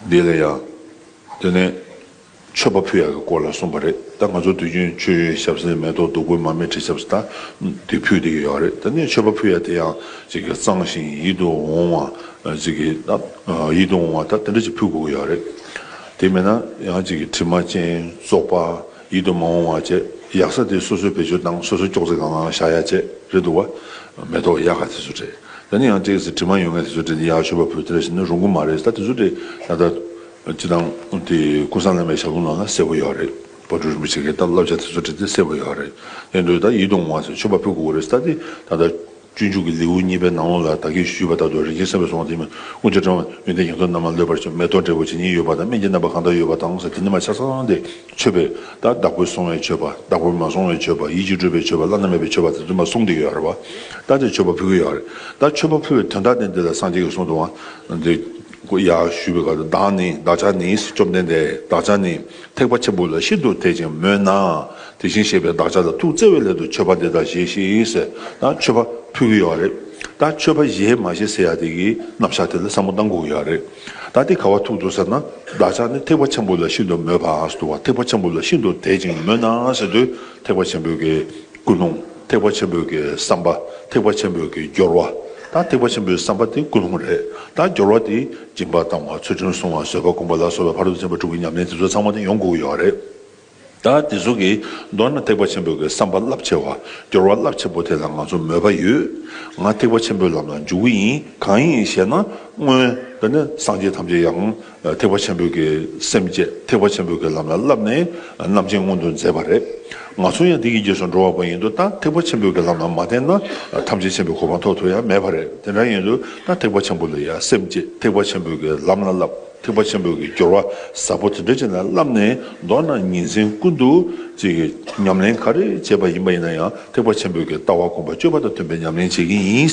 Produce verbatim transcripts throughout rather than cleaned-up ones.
འདི་ལ་ཡང་། དེ་ནས་མཆོད་པ་ཕུལ་ཡག་གི་སྐོར་ལ་གསུངས་པ་རེད། ད་ང་ཚོ་དུས་རྒྱུན་མཆོད་ཡོན་ཞབས་བསིལ་མེ་ཏོག་བདུག་སྤོས་མར་མེ་དྲི་ཆབ་ད་དེ་ཕུལ་བསྡད་ཀྱི་ཡོད་རེད། ད་ནི་མཆོད་པ་ཕུལ་ཡག་དེ་ཡང་ཅིག་གི་གཙང་ཞིང་ཡིད་དུ་འོང་བ་ཅིག་གི་ད་ཡིད་དུ་འོང་བ་ད་དེ་འདྲ་ཅིག་ཕུལ་དགོས་ཀྱི་ཡོད་རེད། དེ་མིན་ན་ཡང་ཅིག་གི་དྲི་མ་ཅན་བཙོག་པ་ཡིད་དུ་མ་འོང་བ་བཅས་ཡག་ས་དེ་སོ་སོའི་བེད་སྤྱོད་དང་སོ་སོའི་ཅོག་ཙེ་སྒང་ལ་བཞག་ཡག་བཅས་རེད་འདུག་བ། མེ་ཏོག་ཡག་ག་དེ་ཚོ་རེད། ད་ནི་ཡང་ཅིག་གི་དྲི་མ་ཡོད་མཁན་དེ་ཚོ་རེད། ཡག་མཆོད་པ་ཕུལ་དེ་འདྲ་ཞིག་ནི་རུང་གི་མ་རེད། ད་དེ་ཚོ་རེད། ད་ལྟ། སྤྱི་དང་དེ་ཀུན་བཟང་བླ་མའི་ཞལ་ལུང་ནང་ལ་གསལ་པོ་ཡོད་རེད། བོད་ཕྲུག་རིན་པོ་ཆེ་གི་ད་བསླབ་བྱ་དེ་ཚོ་བྲིས་ཏེ་གསལ་པོ་ཡོད་རེད། དེ་འདྲ་ད་ཡིད་དུ་འོང་བ་ཚོས་མཆོད་པ་ཕུལ་དགོས་རེད། ད་དེ་ད་ལྟ་སྤྱོད་འཇུག་གི་ལེའུ་གཉིས་པའི་ནང་ལོགས་ལ་ད་གིན་ཞུས་པ་ལྟར་དུ་རིན་ཆེན་བསམ་པས་གསུངས་པ་དེ་མིན་དཀོན་མཆོག་གྲངས་མེད་ཡོན་ཏན་ཡོངས་རྫོགས་རྣམས་ལ་ལོས་པར་བྱོན། མེ་ཏོག་འབྲས་བུ་ཇི་སྙེད་ཡོད་པ་དང་། སྨན་གྱི་རྣམ་པ་གང་དག་ཡོད་པ་དང་ཟེར་དེ་ནི་མ་ཆ་ཚང་དེ་མཆོད་པའི་ད་བདག་པོས་བསྲུང་བའི་མཆོད་པ། བདག་པོས་མ་བསྲུང་བའི་མཆོད་པ། ཡིད་ཀྱིས་སྤྲུལ་པའི་མཆོད་པ། བླ་ན་མེད་པའི་མཆོད་པ་དེ་ཚོ་མ་གསུངས་བསྡད་ཡོད་རེད་བ། ད་དེ་མཆོད་པ་ཕུལ་གྱི་ཡོད་རེད། ད་མཆོད་པ་ཕུལ་བའི་དོན་དག་དེ་འདི་ལ་སངས་རྒྱས་ཀྱིས་གསུངས་འདུག་བ། འདི། ཁོ་ཡར་ཞུས་པའི་སྐབས་སུ་བདག་ནི་བདག་ཅག་ནི་བཅོམ་ལྡན་འདས་བདག་ཅག་ནི་ཐེག་པ་ཆེན་པོ་ལ་ཤིན་ཏུ་དད་ཅིང་མོས་ན། དེ་བཞིན་གཤེགས་པས་བདག་ཅག་ལ་ཐུགས་བརྩེ་བའི་སླད་དུ་མཆོད་པ་འདི་དག་བཞེས་ཤིག་ཟེར་ད་མཆོད་པ་ཕུལ་གྱི་ཡོད་རེད། ད་མཆོད་པ་བཞེས་མ་བཞེས་ཟེར་ཡ་དེ་གི་རྣམ་གཞག་དེ་ལ་བསམ་བློ་གཏང་དགོས་ཀྱི་ཡོད་རེད། ད་དེ་ག་བ་ཐུག་འདུག་ཟེར་ན། བདག་ཅག་ནི་ཐེག་པ་ཆེན་པོ་ལ་ཤིན་ཏུ་མོས་པ་ཟེར་འདུག་བ། ཐེག་པ་ཆེན་པོ་ལ་ཤིན་ཏུ་དད་ཅིང་མོས་ན་ཟེར་དུས་ཐེག་པ་ཆེན་པོའི་གི་ཀུན་སློང་། ཐེག་པ་ཆེན་པོའི་གི་བསམ་པ། ཐེག་པ་ཆེན་པོའི་གི་སྦྱོར་བ། ད་ཐེག་པ་ཆེན་པོའི་བསམ་པ་དེ་ཀུན་སློང་རེད། ད་སྦྱོར་བ་དེ་སྦྱིན་པ་བཏང་བ། ཚུལ་ཁྲིམས་སྲུང་བ། བཟོད་པ་སྒོམ་པ་ལ་སོགས་པའི་ཕ་རོལ་ཏུ་ཕྱིན་པ་དྲུག་གི་ཉམས་ལེན་དེ་ཚོ་ཚང་མ་དེ་ཡོང་དགོས་ཀྱི་ཡོད་རེད། ད་དེ་ཚོ་གི་མདོར་ན་ཐེག་པ་ཆེན་པོའི་གི་བསམ་པ་རླབས་ཆེ་བ། སྦྱོར་བ་རླབས་ཆེན་པོ་དེ་ལ་ང་ཚོ་མོས་པ་ཡོད། ང་ཐེག་པ་ཆེན་པོའི་ལམ་ལ་འཇུག་གི་ཡིན། གང་ཡིན་ཞེ་ན། སྔོན་དེ་ནི་སངས་རྒྱས་ཐམས་ཅད་ཡང་། ཐེག་པ་ཆེན་པོའི་གི་སེམས་བསྐྱེད། ཐེག་པ་ཆེན་པོའི་གི་ལམ་ལ་བསླབས་ནས་རྣམ་མཁྱེན་མངོན་དུ་མཛད་པ་རེད། ང་ཚོ་ཡང་དེ་གི་རྗེས་སུ་འགྲོ་བ་པོ་ཡིན་དུས་ད་ཐེག་པ་ཆེན་པོའི་གི་ལམ་ལ་མ་བརྟེན་ན་ཐམས་ཅད་མཁྱེན་པའི་གོ་འཕང་ཐོབ་ཐུབ་ཡ་མེད་པ་རེད། དེ་འདྲ་ཡིན་དུས་ད་ཐེག་པ་ཆེན་པོ་ལ་ཡ་སེམས་བསྐྱེད། ཐེག་པ་ཆེན་པོའི་གི་ལམ་ལ་བསླབ། ཐེག་པ་ཆེན་པོའི་གི་སྦྱོར་བ་ཟབ་པོ་དེ་འདྲ་ཅིག་ལ་བསླབས་ནས་མདོར་ན་ཉིན་མཚན་ཀུན་ཏུ་ཅིག་གི་ཉམས་ལེན་ག་རེ་བྱས་པ་ཡིན་པ་ཡིན་ན་ཡང་ཐེག་པ་ཆེན་པོའི་གི་ལྟ་བ་སྒོམ་པ་སྤྱོད་པ་དང་མཐུན་པའི་ཉམས་ལེན་བྱེད་ཀྱི་ཡིན།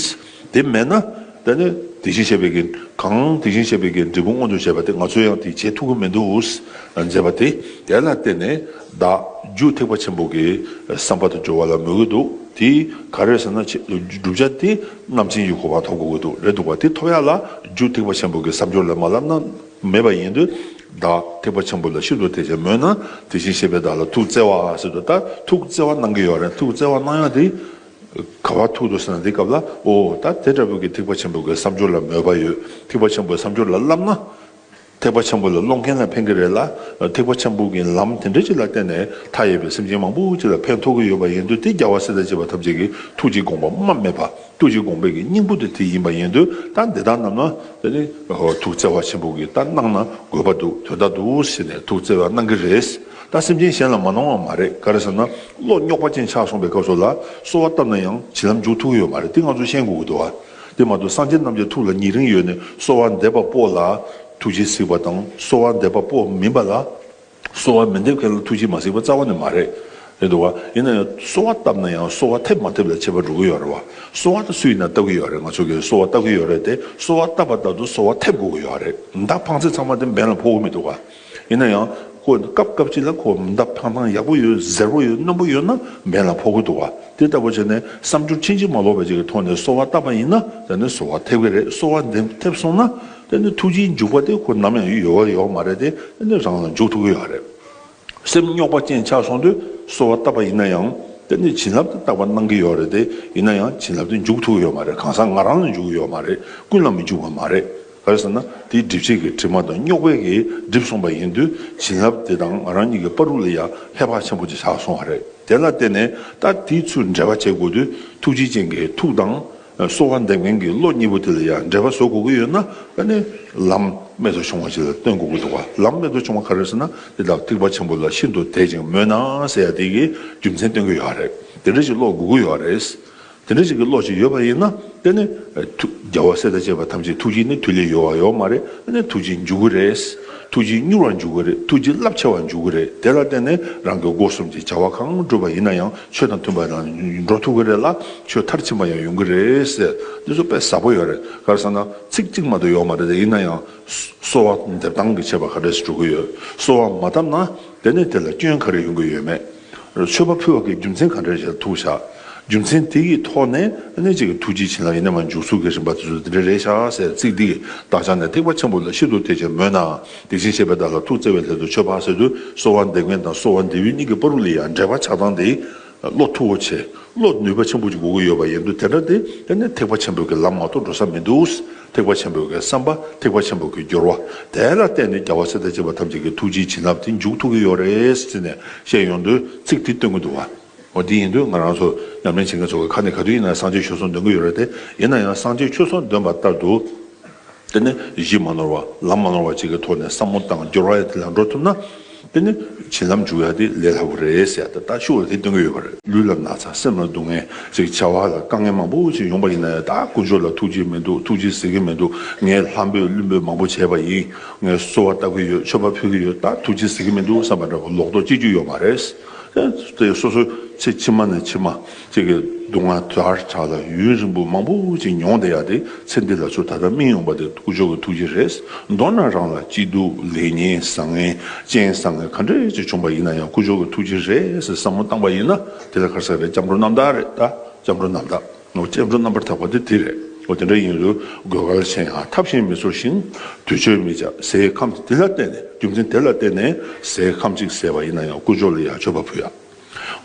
དེ་མེད་ན། དེ་ནི་དེ་བཞིན་གཤེགས་པའི་གི་གང་དེ་བཞིན་གཤེགས་པའི་གི་འབྲས་བུ་མངོན་དུ་བྱས་པ་དེ་ང་ཚོས་ཡང་དེ་བྱེད་ཐུབ་ཀྱི་མི་འདུག་ཟེར་བྱས་པ་དེ། དེ་ལ་བརྟེན་ནས་བདག་རྒྱུ་ཐེག་པ་ཆེན་པོ་གི་བསམ་པ་དང་སྦྱོར་བ་ལ་མོས་ཀྱི་འདུག་དེ་ག་རེ་ཟེར་ན་ཆེ་བསྒྲུབ་བྱ་དེ་རྣམ་མཁྱེན་གྱི་གོ་འཕང་ཐོབ་དགོས་ཀྱི་འདུག་རེད་འདུག་བ། དེ་ཐོབ་ཡ་ལ་རྒྱུ་ཐེག་པ་ཆེན་པོ་གི་བསམ་སྦྱོར་ལ་མ་བསླབས་ན་མེད་པ་ཡིན་དུས། བདག་ཐེག་པ་ཆེན་པོ་ལ་ཤིན་ཏུ་དད་ཅིང་མོས་ན། དེ་བཞིན་གཤེགས་པས་བདག་ལ་ཐུགས་བརྩེ་བ་ཟེར་དུས་ད་ཐུགས་བརྩེ་བ་གནང་གི་ཡོད་རེད། ཐུགས་བརྩེ་བ་གནང་ཡ་དེ། ག་བ་ཐུག་འདུག་ཟེར་ན་འདི་སྐབས་ལ་ཨོ་ད་དེ་འདྲ་བོ་གི་ཐེག་པ་ཆེན་པོ་གི་བསམ་སྦྱོར་ལ་མོས་པ་ཡོད། ཐེག་པ་ཆེན་པོའི་བསམ་སྦྱོར་ལ་བསླབ་ན། ཐེག་པ་ཆེན་པོ་ལ་སློབ་མཁན་ལ་ཕན་གི་རེད་ལ། ཐེག་པ་ཆེན་པོ་གི་ལམ་དེ་འདྲ་ཅིག་ལ་བརྟེན་ནས་མཐའ་ཡས་པའི་སེམས་ཅན་མང་པོ་ཅིག་ལ་ཕན་ཐོགས་ཀྱི་ཡོད་པ་ཡིན་དུས་དེ་རྒྱལ་བ་སྲས་དང་བཅས་པ་ཐམས་ཅད་ཀྱི་ཐུགས་ཀྱི་དགོངས་པ་རྨ་མེད་པ། ཐུགས་ཀྱི་དགོངས་པའི་གི་སྙིང་པོ་དེ་དེ་ཡིན་པ་ཡིན་དུས་ད་འདི་དག་རྣམས་ན་དེ་ནི་ཐུགས་བརྩེ་བ་ཆེན་པོ་གི་ད་གནང་ན་དགོས་པ་འདུག་དོན་དག་འདུག་ཟེར་ནས་ཐུགས་བརྩེ་བ་གནང་གི་རེད། ད་སེམས་ཅན་གཞན་ལ་མ་གནང་བ་མ་རེད། ག་རེ་ཟེར་ན་བློ་རྙོག་པ་ཅན་ཆགས་སོང་པའི་སྐབས་སུ་ལ་གསོལ་བ་བཏབ་ན་ཡང་བྱིན་རླབས་འཇུག་ཐུབ་ཀྱི་ཡོད་མ་རེད། དེ་ང་ཚོས་ཤེས་དགོས་ཀྱི་འདུག་བ། དེ་མ་གཏོགས་སངས་རྒྱས་རྣམས་ཀྱི་ཐུགས་ལ་ཉེ་རིང་ཡོད་ནས་གསོལ་བ་འདེབས་པ་པོ་ལ་ཐུགས་རྗེས་གཟིགས་པ་དང་གསོལ་བ་འདེབས་པ་པོ་མིན་པ་ལ། གསོལ་བ་མི་འདེབས་མཁན་ལ་ཐུགས་རྗེས་མ་གཟིགས་པ་རྩ་བ་ནས་མ་རེད། རེད་འདུག་བ། ཡིན་ན་ཡང་གསོལ་བ་བཏབ་ན་ཡང་གསོལ་བ་ཐེབས་མ་ཐེབས་ལ་ཁྱད་པར་འགྲོ་གི་ཡོད་རེད་བ། གསོལ་བ་དེ་སུ་ཡིན་ན་བཏབ་གི་ཡོད་རེད། ང་ཚོ་གིས་གསོལ་བ་བཏབ་གི་ཡོད་རེད་དེ་གསོལ་བ་བཏབ་པ་ལྟར་དུ་གསོལ་བ་ཐེབས་དགོས་ཀྱི་ཡོད་རེད། མདའ་འཕངས་ཚད་ཚང་མ་དེ་འབེན་ལ་ཕོག་གི་མི་འདུག་བ། ཡིན་ན་ཡང་ཁོ་སྐབས་སྐབས་ཅིག་ལ་ཁོ་མདའ་འཕང་སྟངས་ཡག་པོ་ཡོད། གཟེར་པོ་ཡོད། རྣོན་པོ་ཡོད་ན་འབེན་ལ་ཕོག་གི་འདུག་བ། དེ་ལྟ་བུ་བྱས་ནས་བསམ་སྦྱོར་ཕྱིན་ཅི་མ་ལོག་པ་ཅིག་གི་ཐོག་ནས་གསོལ་བ་བཏབ་པ་ཡིན་ན་དེ་ནི་གསོལ་བ་ཐེབས་ཀྱི་རེད། གསོལ་བ་འདེབས་ཐེབས་སོང་ན་དེ་ནི་ཐུགས་རྗེའི་འཇུག་པ་དེ་ཁོ་ནམ་ཡང་ཡོད་པ་ཡོད་མ་རེད་དེ་དེ་ནི་རང་ལ་འཇུག་ཐུབ་ཀྱི་ཡོད་རེད། སེམས་རྙོག་པ་ཅན་ཆགས་སོང་དུས་གསོལ་བ་བཏབ་པ་ཡིན་ན་ཡང་དེ་ནི་བྱིན་རླབས་དེ་རྟག་པར་གནང་གི་ཡོད་རེད་དེ་ཡིན་ན་ཡང་བྱིན་རླབས་དེ་འཇུག་ཐུབ་ཀྱི་ཡོད་མ་རེད། གང་ཟག་ང་རང་ལ་འཇུག་གི་ཡོད་མ་རེད། ཀུན་ལ་མི་འཇུག་པ་མ་རེད། ག་རེ་ཟེར་ན་དེའི་སྒྲིབ་བྱེད་ཀྱི་དྲི་མ་དང་རྙོག་པའི་གིས་བསྒྲིབས་སོང་པ་ཡིན་དུས་བྱིན་རླབས་དེ་དང་ང་རང་གཉིས་ཀྱི་བར་དུ་ལ་ཡང་ཧེ་བག་ཆེན་པོ་ཅིག་ཆགས་སོང་བ་རེད། དེ་ལ་བརྟེན་ནས་ད་དེའི་ཚུར་འབྲེལ་བ་བྱེད་དགོས་དུས་ཐུགས་རྗེ་ཅན་གྱི་ཐུགས་དང་གསོལ་བ་འདེབས་མཁན་གྱི་བློ་གཉིས་པོ་དེ་ལ་ཡང་འབྲེལ་བ་བཟོ་དགོས་ཀྱི་ཡོད་ན་ཨ་ནི་ལམ་རྨད་དུ་བྱུང་བ་ཅིག་ལ་སྟོན་དགོས་ཀྱི་འདུག་བ། ལམ་རྨད་དུ་བྱུང་བ་ག་རེ་ཟེར་ན་དེ་དག་ཐེག་པ་ཆེན་པོ་ལ་ཤིན་ཏུ་དད་ཅིང་མོས་ན་ཟེར་ཡ་དེ་གི་རྒྱུ་མཚན་སྟོན་གྱི་ཡོད་རེད། དེ་འདྲ་ཞིག་བློ་དགོས་ཀྱི་ཡོད་རེད། དེ་འདྲ་ཞིག་གི་བློ་ཞིག་ཡོད་པ་ཡིན་ན་དེ་ནི་ཐུགས་རྒྱལ་བ་སྲས་དང་བཅས་པ་ཐམས་ཅད་ཐུགས་རྗེ་ནི་དུས་ལས་ཡོལ་བ་ཡོད་མ་རེད། དེ་ནི་ཐུགས་རྗེ་འཇུག་གི་རེད། ཐུགས་རྗེ་མྱུར་བར་འཇུག་གི་རེད། ཐུགས་རྗེ་རླབས་ཆེ་བར་འཇུག་གི་རེད། དེ་ལ་བརྟེན་ནས་རང་གི་སྒོ་གསུམ་གྱི་བྱ་བ་གང་བསྒྲུབས་པ་ཡིན་ན་ཡང་ཆོས་དང་མཐུན་པ་དང་འགྲོ་ཐུབ་ཀྱི་རེད་ལ་ཆོས་མཐར་ཕྱིན་པ་ཡང་ཡོང་གི་རེད་ཟེར་འདི་ཚོ་དཔེ་ཟབ་པོ་ཡོད་རེད། ག་རེ་ཟེར་ན་ཚིག་གཅིག་མ་གཏོགས་ཡོད་མ་རེད། དེ་ཡིན་ན་ཡང་གསོལ་བ་འདེབས་སྟངས་ཀྱི་ཁྱད་པར་ག་འདྲས་སུ་འགྲོ་གི་ཡོད། གསོལ་བ་མ་བཏབ་ན་དེ་ནི་དེ་ལ་སྐྱོན་ག་རེ་ཡོང་གི་ཡོད་མེད། མཆོད་པ་ཕུལ་བ་གི་རྒྱུ་མཚན་ག་འདྲ་ཞིག་ལ་ཐུག་བཞག་རྒྱུ་མཚན་དེ་ཡི་ཐོག་ནས་ཨ་ནི་ཅིག་གི་ཐུགས་རྗེའི་བྱིན་རླབས་ཡིན་ན་མ་འཇུག་ཚུལ་གྱི་རིམ་པ་དེ་ཚོ་དེ་འདྲ་རེད་ཤག་ཟེར། ཚིག་འདི་གི་དག་ཆ་ནས་ཐེག་པ་ཆེན་པོ་ལ་ཤིན་ཏུ་དད་ཅིང་མོས་ནའང་། དེ་བཞིན་གཤེགས་པའི་བདག་ལ་ཐུགས་བརྩེ་བས་སླད་དུ་མཆོད་པ་ཟེར་དུས། གསོལ་བ་འདེབས་མཁན་དང་གསོལ་བ་འདེབས་ཡུལ་གཉིས་ཀྱི་བར་ལ་ཡང་འབྲེལ་བ་ཆགས་སྟངས་དེ་བློ་མཐུ་བོ་ཆེ། བློ་ནུས་པ་ཆེན་པོ་ཅིག་དགོས་ཀྱི་ཡོད་པ་ཡིན་དུས། དེ་འདྲ་དེ་དེ་ནི་ཐེག་པ་ཆེན་པོའི་གི་ལམ་མ་གཏོགས་འགྲོ་ས་མི་འདུག། ཐེག་པ་ཆེན་པོའི་གི་བསམ་པ། ཐེག་པ་ཆེན་པོའི་གི་སྦྱོར་བ། དེ་ལ་བརྟེན་ནས་རྒྱལ་བ་སྲས་དང་བཅས་པ་ཐམས་ཅད་ཀྱི་ཐུགས་རྗེའི་བྱིན་རླབས་དེ་འཇུག་ཐུབ་ཀྱི་ཡོད་རེད་ཟེར་ནས་བཤད་ཡོང་དུས། ཚིག་དེ་སྟོན་གྱི་འདུག་བ། འོ་དེ་ཡིན་དུས་ང་རང་ཚོ་ཉམས་ལེན་བྱེད་མཁན་ཚོ་གི་ཁ་ནས་ག་དུས་ཡིན་ན་སངས་རྒྱས་ཆོས་གསུམ་འདོན་གྱི་ཡོད་རེད་དེ། ཡིན་ན་ཡང་སངས་རྒྱས་ཆོས་གསུམ་འདོན་པ་ལྟར་དུ། དེ་ནི་གཞི་མ་ནོར་བ་ལམ་མ་ནོར་བ་ཅིག་གི་ཐོག་ནས་བསམ་བློ་བཏང་སྦྱོར་བ་ཡ་དེ་ལ་འགྲོ་ཐུབ་ན། དེ་ནི་བྱིན་རླབས་འཇུག་ཡ་དེ་ལས་སླ་པོ་རེད་ཟེར་ཡ་དེ་ད་ཤུགས་ལ་དེ་སྟོན་གྱི་ཡོད་པ་རེད། ལུས་ལ་ན་ཚ། སེམས་ལ་སྡུག་བསྔལ་ཅིག་བྱ་བ་ལ་དཀའ་ངལ་མང་པོ་ཅིག་ཡོང་པ་ཡིན་ན་ཡང་། ད་དཀོན་མཆོག་ལ་ཐུགས་རྗེ་མི་འདུག། ཐུགས་རྗེ་གཟིགས་ཀྱི་མི་འདུག། ངས་ལྷ་འབོད་ཀླུ་འབོད་མང་པོ་བྱས་པ་ཡིན། ངས་གསོལ་བ་བཏབ་ཀྱི་ཡོད། མཆོད་པ་ཕུལ་གྱི་ཡོད། ད་ཐུགས་རྗེ་གཟིགས་ཀྱི་མི་འདུག་བསམ་པ་འདྲ་པོ་ལོག་རྟོག་སྐྱེ་རྒྱུ་ཡོད་མ་རེད། དེ་སོ་སོའི་ཚེ་ཕྱི་མ་ནས་ཕྱི་མ་ཅིག་གི་སྡུག་བསྔལ་དལ་དྲགས་ལ་ཡུན་རིང་པོ་མང་པོ་ཅིག་མྱོང་བསྡད་ཡ་དེ། ཚེ་འདི་ལ་ཚུར་ད་ལྟ་སྨིན་ཡོང་པ་དེ་དཀོན་མཆོག་གི་ཐུགས་རྗེ་རེད། མདོར་ན་རང་ལ་སྐྱིད་སྡུག་ལེགས་ཉེས་བཟང་ངན་སྤྱན་བཟང་ངན་ག་འདྲས་ཅིག་བྱུང་པ་ཡིན་ན་ཡང་དཀོན་མཆོག་གི་ཐུགས་རྗེ་རེད་ཟེར་བསམ་བློ་བཏང་པ་ཡིན་ན། དེ་ལ་ག་རེ་ཟེར་རེད། སྐྱབས་འགྲོ་རྣམ་དག་རེད། ད་སྐྱབས་འགྲོ་རྣམ་དག། ཨོ། སྐྱབས་འགྲོ་རྣམ་པར་དག་པ་དེ་དེ་རེད། ཨོ། དེ་འདྲ་ཡིན་དུས་དགོས་གལ་ཆེ་ཡང་ཐབས་གཞན་མི་འཚོལ་ཞིང་། དུས་མཆོད་མི་བྱ། ཟས་ཁམ་དེ་ལ་བརྟེན་ནས། རྒྱུ་མཚན་དེ་ལ་བརྟེན་ནས་ཟས་ཁམ་གཅིག་ཟས་པ་ཡིན་ན་ཡང་དཀོན་མཆོག་ལ་ཡང་མཆོད་པ་ཕུལ་ཡ།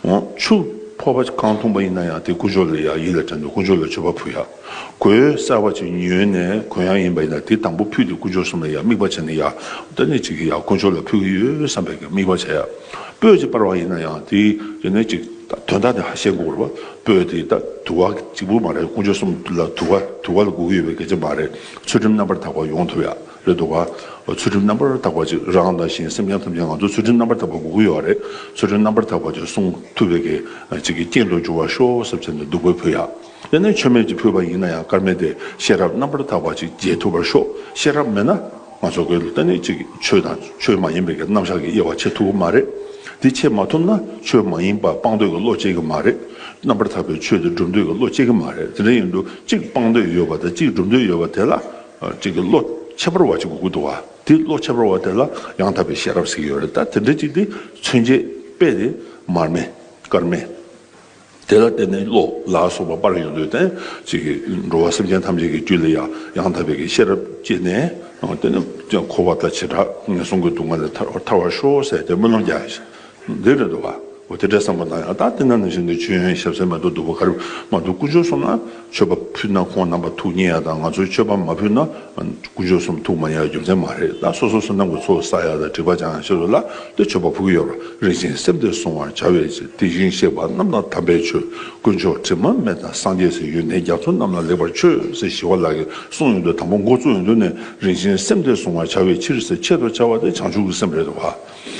འོ། ཆུ་ཕོར་པ་གང་འཐུང་པ་ཡིན་ན་ཡང་དེ་དཀོན་མཆོག་ལ་ཡང་ཡིད་ལ་དྲན་ནས་དཀོན་མཆོག་ལ་མཆོད་པ་ཕུལ་ཡ། གོས་གསར་པ་ཅིག་ཉོས་ནས་གོན་ཡ་ཡིན་པ་ཡིན་ན་དེ་དང་པོ་ཕུད་དེ་དཀོན་མཆོག་གསུམ་ལ་ཡང་དམིགས་པ་བྱས་ནས་ཡ། ད་ནི་ཅིག་གི་ཡ་དཀོན་མཆོག་ལ་ཕུལ་གྱི་ཡོད་བསམ་པའི་གི་དམིགས་པ་བྱས་ཡ། སྤོས་ཅིག་སྤར་བ་ཡིན་ན་ཡང་དེ་ཡིན་ན་ཅིག་དོན་དག་དེ་ཧ་ཤེས་དགོས་རེད་བ། སྤོས་དེ་ད་དུ་བ་གཅིག་པུ་མ་རེད། དཀོན་མཆོག་གསུམ་ལ་དུ་བ་དུ་བ་ལ་དགོས་ཀྱི་ཡོད་པའི་སྐད་ཆ་མ་རེད། ཚུལ་ཁྲིམས་རྣམ་པར་དག་པ་ཡོང་ཐུབ་ཡ་རེད་འདུག་ག། ཚུལ་ཁྲིམས་རྣམ་པར་དག་པ་ཅིག་རང་དང་གཞན་སེམས་ཅན་ཐམས་ཅད་ང་ཚོ་ཚུལ་ཁྲིམས་རྣམ་པར་དག་པ་དགོས་ཀྱི་ཡོད་རེད། ཚུལ་ཁྲིམས་རྣམ་པར་དག་པ་ཅིག་སྲུང་ཐུབ་པའི་གི་ཅིག་གི་རྐྱེན་དུ་འགྱུར་བར་ཤོག་ཟེར་བྱས་ནས་བདུག་སྤོས་ཕུལ་ཡ། དེ་ནས་མཆོད་མེ་ཅིག་ཕུལ་བ་ཡིན་ན་ཡང་དཀར་མེ་དེ་ཤེས་རབ་རྣམ་པར་དག་པ་ཅིག་རྒྱས་ཐུབ་པར་ཤོག། ཤེས་རབ་མེད་ན་ང་ཚོ་གི་ད་ནི་ཅིག་ཆོས་དང་ཆོས་མ་ཡིན་པའི་གི་རྣམ་གཞག་གི་དབྱེ་བ་ཕྱེ་ཐུབ་ཀྱི་མ་རེད། དེ་ཕྱེ་མ་ཐུབ་ན་ཆོས་མ་ཡིན་པ་སྤང་འདོད་ཀྱི་བློ་སྐྱེ་གི་མ་རེད། རྣམ་པར་དག་པའི་ཆོས་དེ་སྒྲུབ་འདོད་ཀྱི་བློ་སྐྱེ་གི་མ་རེད། དེ་འདྲ་ཡིན་དུས་གཅིག་སྤང་འདོད་ཡོད་པ་དང་གཅིག་སྒྲུབ་འདོད་ཡོད་པ་དེ་ལ་གཅིག་གི་བློ་ཁྱད་པར་བ་ཅིག་དགོས་ཀྱི་འདུག་བ། དེ་བློ་ཁྱད་པར་བ་དེ་ལ་ཡང་དག་པའི་ཤེས་རབ་ཟེར་གྱི་ཡོད་རེད། ད་དེ་འདྲ་ཅིག་དེ་མཚོན་བྱེད་དཔེ་དེ་མར་མེ་དཀར་མེ། དེ་ལ་བརྟེན་ནས་བློ་ལ་སོགས་པ་སྤར་ཡོང་དུས་དེ་ཅིག་གི་འགྲོ་བ་སེམས་ཅན་ཐམས་ཅད་ཀྱི་རྒྱུད་ལ་ཡང་ཡང་དག་པའི་གི་ཤེས་རབ་སྐྱེས་ནས། དེ་ནི་འཁོར་བ་དང་བྱེ་བྲག་ངན་སོང་གི་སྡུག་བསྔལ་ལས་ཐར་ཐར་བར་ཤོག་ཟེར་ཏེ་སྨོན་ལམ་རྒྱག་ཡ་ཞིག་འདི་རེད་འདུག་བ། འོ་དེ་འདྲ་བསམ་པ་བཏང་ཡང་། ད་དེ་ན་ནང་བཞིན་དུ་མཆོད་ཡོན་ཞབས་བསིལ་མེ་ཏོག་བདུག་སྤོས་ག་རེ་མ་འདུག། དཀོན་མཆོག་གསུམ་ལ་མཆོད་པ་ཕུལ་ན་ཁོང་རྣམ་པ་ཐུགས་མཉེས་ཡ་དང་། ང་ཚོས་མཆོད་པ་མ་ཕུལ་ན་དཀོན་མཆོག་གསུམ་ཐུགས་མ་མཉེས་པའི་རྒྱུ་མཚན་མ་རེད། ད་སོ་སོ་བསོད་ནམས་ཀྱི་ཚོགས་བསགས་ཡ་དང་སྒྲིབ་པ་སྦྱང་ཡ་ཆེད་དུ་ལ་དེ་མཆོད་པ་ཕུལ་གྱི་ཡོད་རེད། རིན་ཆེན་སེམས་དེ་བསྲུང་བར་བྱ་བའི་ཕྱིར། དེ་བཞིན་གཤེགས་པ་རྣམས་དང་དམ་པའི་ཆོས། དཀོན་མཆོག་དྲི་མ་མེད་དང་སངས་རྒྱས་ཟེར། ཡོན་ཏན་རྒྱ་མཚོ་རྣམས་ལ་ལེགས་པར་མཆོད་ཟེར་ཞི་བ་ལྷ་གིས་གསུངས་ཡོང་དུས། དང་པོ་འགོ་བཙུགས་ཡོང་དུས་ནས་རིན་ཆེན་སེམས་དེ་བསྲུང་བར་བྱ་བའི་ཕྱིར་ཟེར། ཆེད་དུ་བྱ་བ་དེ་བྱང་ཆུབ་ཀྱི་སེམས་རེད་འདུག་བ།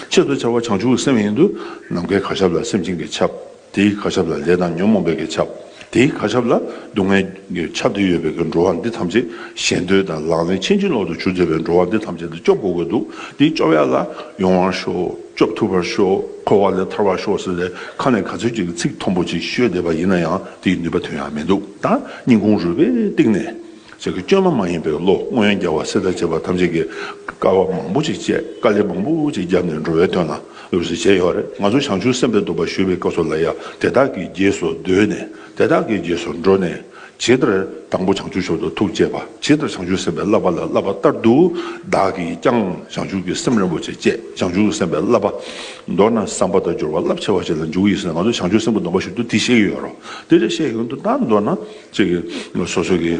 ཆེད་དུ་བྱ་བ་བྱང་ཆུབ་ཀྱི་སེམས་ཡིན་དུས། ནམ་མཁའི་གར་ཁྱབ་ལ་སེམས་ཅན་གྱིས་ཁྱབ། དེའི་གར་ཁྱབ་ལ་ལས་དང་ཉོན་མོངས་པའི་གིས་ཁྱབ། དེའི་གར་ཁྱབ་ལ་སྡུག་བསྔལ་གྱིས་ཁྱབ་སྟེ་ཡོད་པའི་གི་འགྲོ་བ་འདི་ཐམས་ཅད་ཞེ་འདོད་དང་ལག་ལེན་ཕྱིན་ཅི་ལོག་ཏུ་གྱུར་བསྡད་པའི་འགྲོ་བ་འདི་ཐམས་ཅད་དེ་སྐྱོབ་དགོས་ཀྱི་འདུག། དེ་སྐྱོབ་ཡ་ལ་ཡོང་བར་ཤོག། སྐྱོབ་ཐུབ་པར་ཤོག། འཁོར་བ་ལས་ཐར་བར་ཤོག་ཟེར་ཏེ་ཁ་ནས་ག་ཚོད་ཅིག་གི་ཚིག་མཐོན་པོ་ཅིག་ཤོད་བསྡད་པ་ཡིན་ན་ཡང་དེའི་ནུས་པ་ཐོན་ཡ་མི་འདུག། ད་སྙིང་ཁུང་རུས་པའི་གཏིང་ནས། ཅིག་གི་བཅོས་མ་མ་ཡིན་པའི་བློ། སྔོན་རྒྱལ་བ་སྲས་དང་བཅས་པ་ཐམས་ཅད་ཀྱིས་དཀའ་བ་མང་པོ་ཅིག་སྤྱད། དཀའ་ལས་མང་པོ་ཅིག་བརྒྱབ་ནས་འགྲོ་བའི་དོན་ལ་ལུས་སུ་བྱས་ཡོད་རེད། ང་ཚོ་བྱང་ཆུབ་སེམས་དཔའི་སྡོམ་པ་ཞུ་བའི་སྐབས་སུ་ལ་ཡང་དེ་དག་གི་རྗེས་སུ་ཟློས་ནས། དེ་དག་གི་རྗེས་སུ་འགྲོ་ནས། ཇི་ལྟར་དང་པོ་བྱང་ཆུབ་མཆོག་ཏུ་ཐུགས་བསྐྱེད་པ། ཇི་ལྟར་བྱང་ཆུབ་སེམས་དཔའི་བསླབ་པ་ལ་བསླབ་པ་ལྟར་དུ་བདག་གིས་ཀྱང་བྱང་ཆུབ་ཀྱི་སེམས་རིན་པོ་ཆེ་བསྐྱེད། བྱང་ཆུབ་ཀྱི་སེམས་དཔའི་བསླབ་པ། མདོར་ན་བསམ་པ་དང་སྦྱོར་བ་རླབས་ཆེ་བ་ཞིག་ལ་འཇུག་ཡིན་ཟེར་ན། ང་ཚོ་བྱང་ཆུབ་སེམས་དཔའི་སྡོམ་པ་ཞུ་དུས་དེ་བཤད་ཀྱི་ཡོད་རེད། དེ་འདྲ་བཤད་ཡོང་དུས། ད་མདོར་ན་ཅིག་གི་སོ་སོ་གི་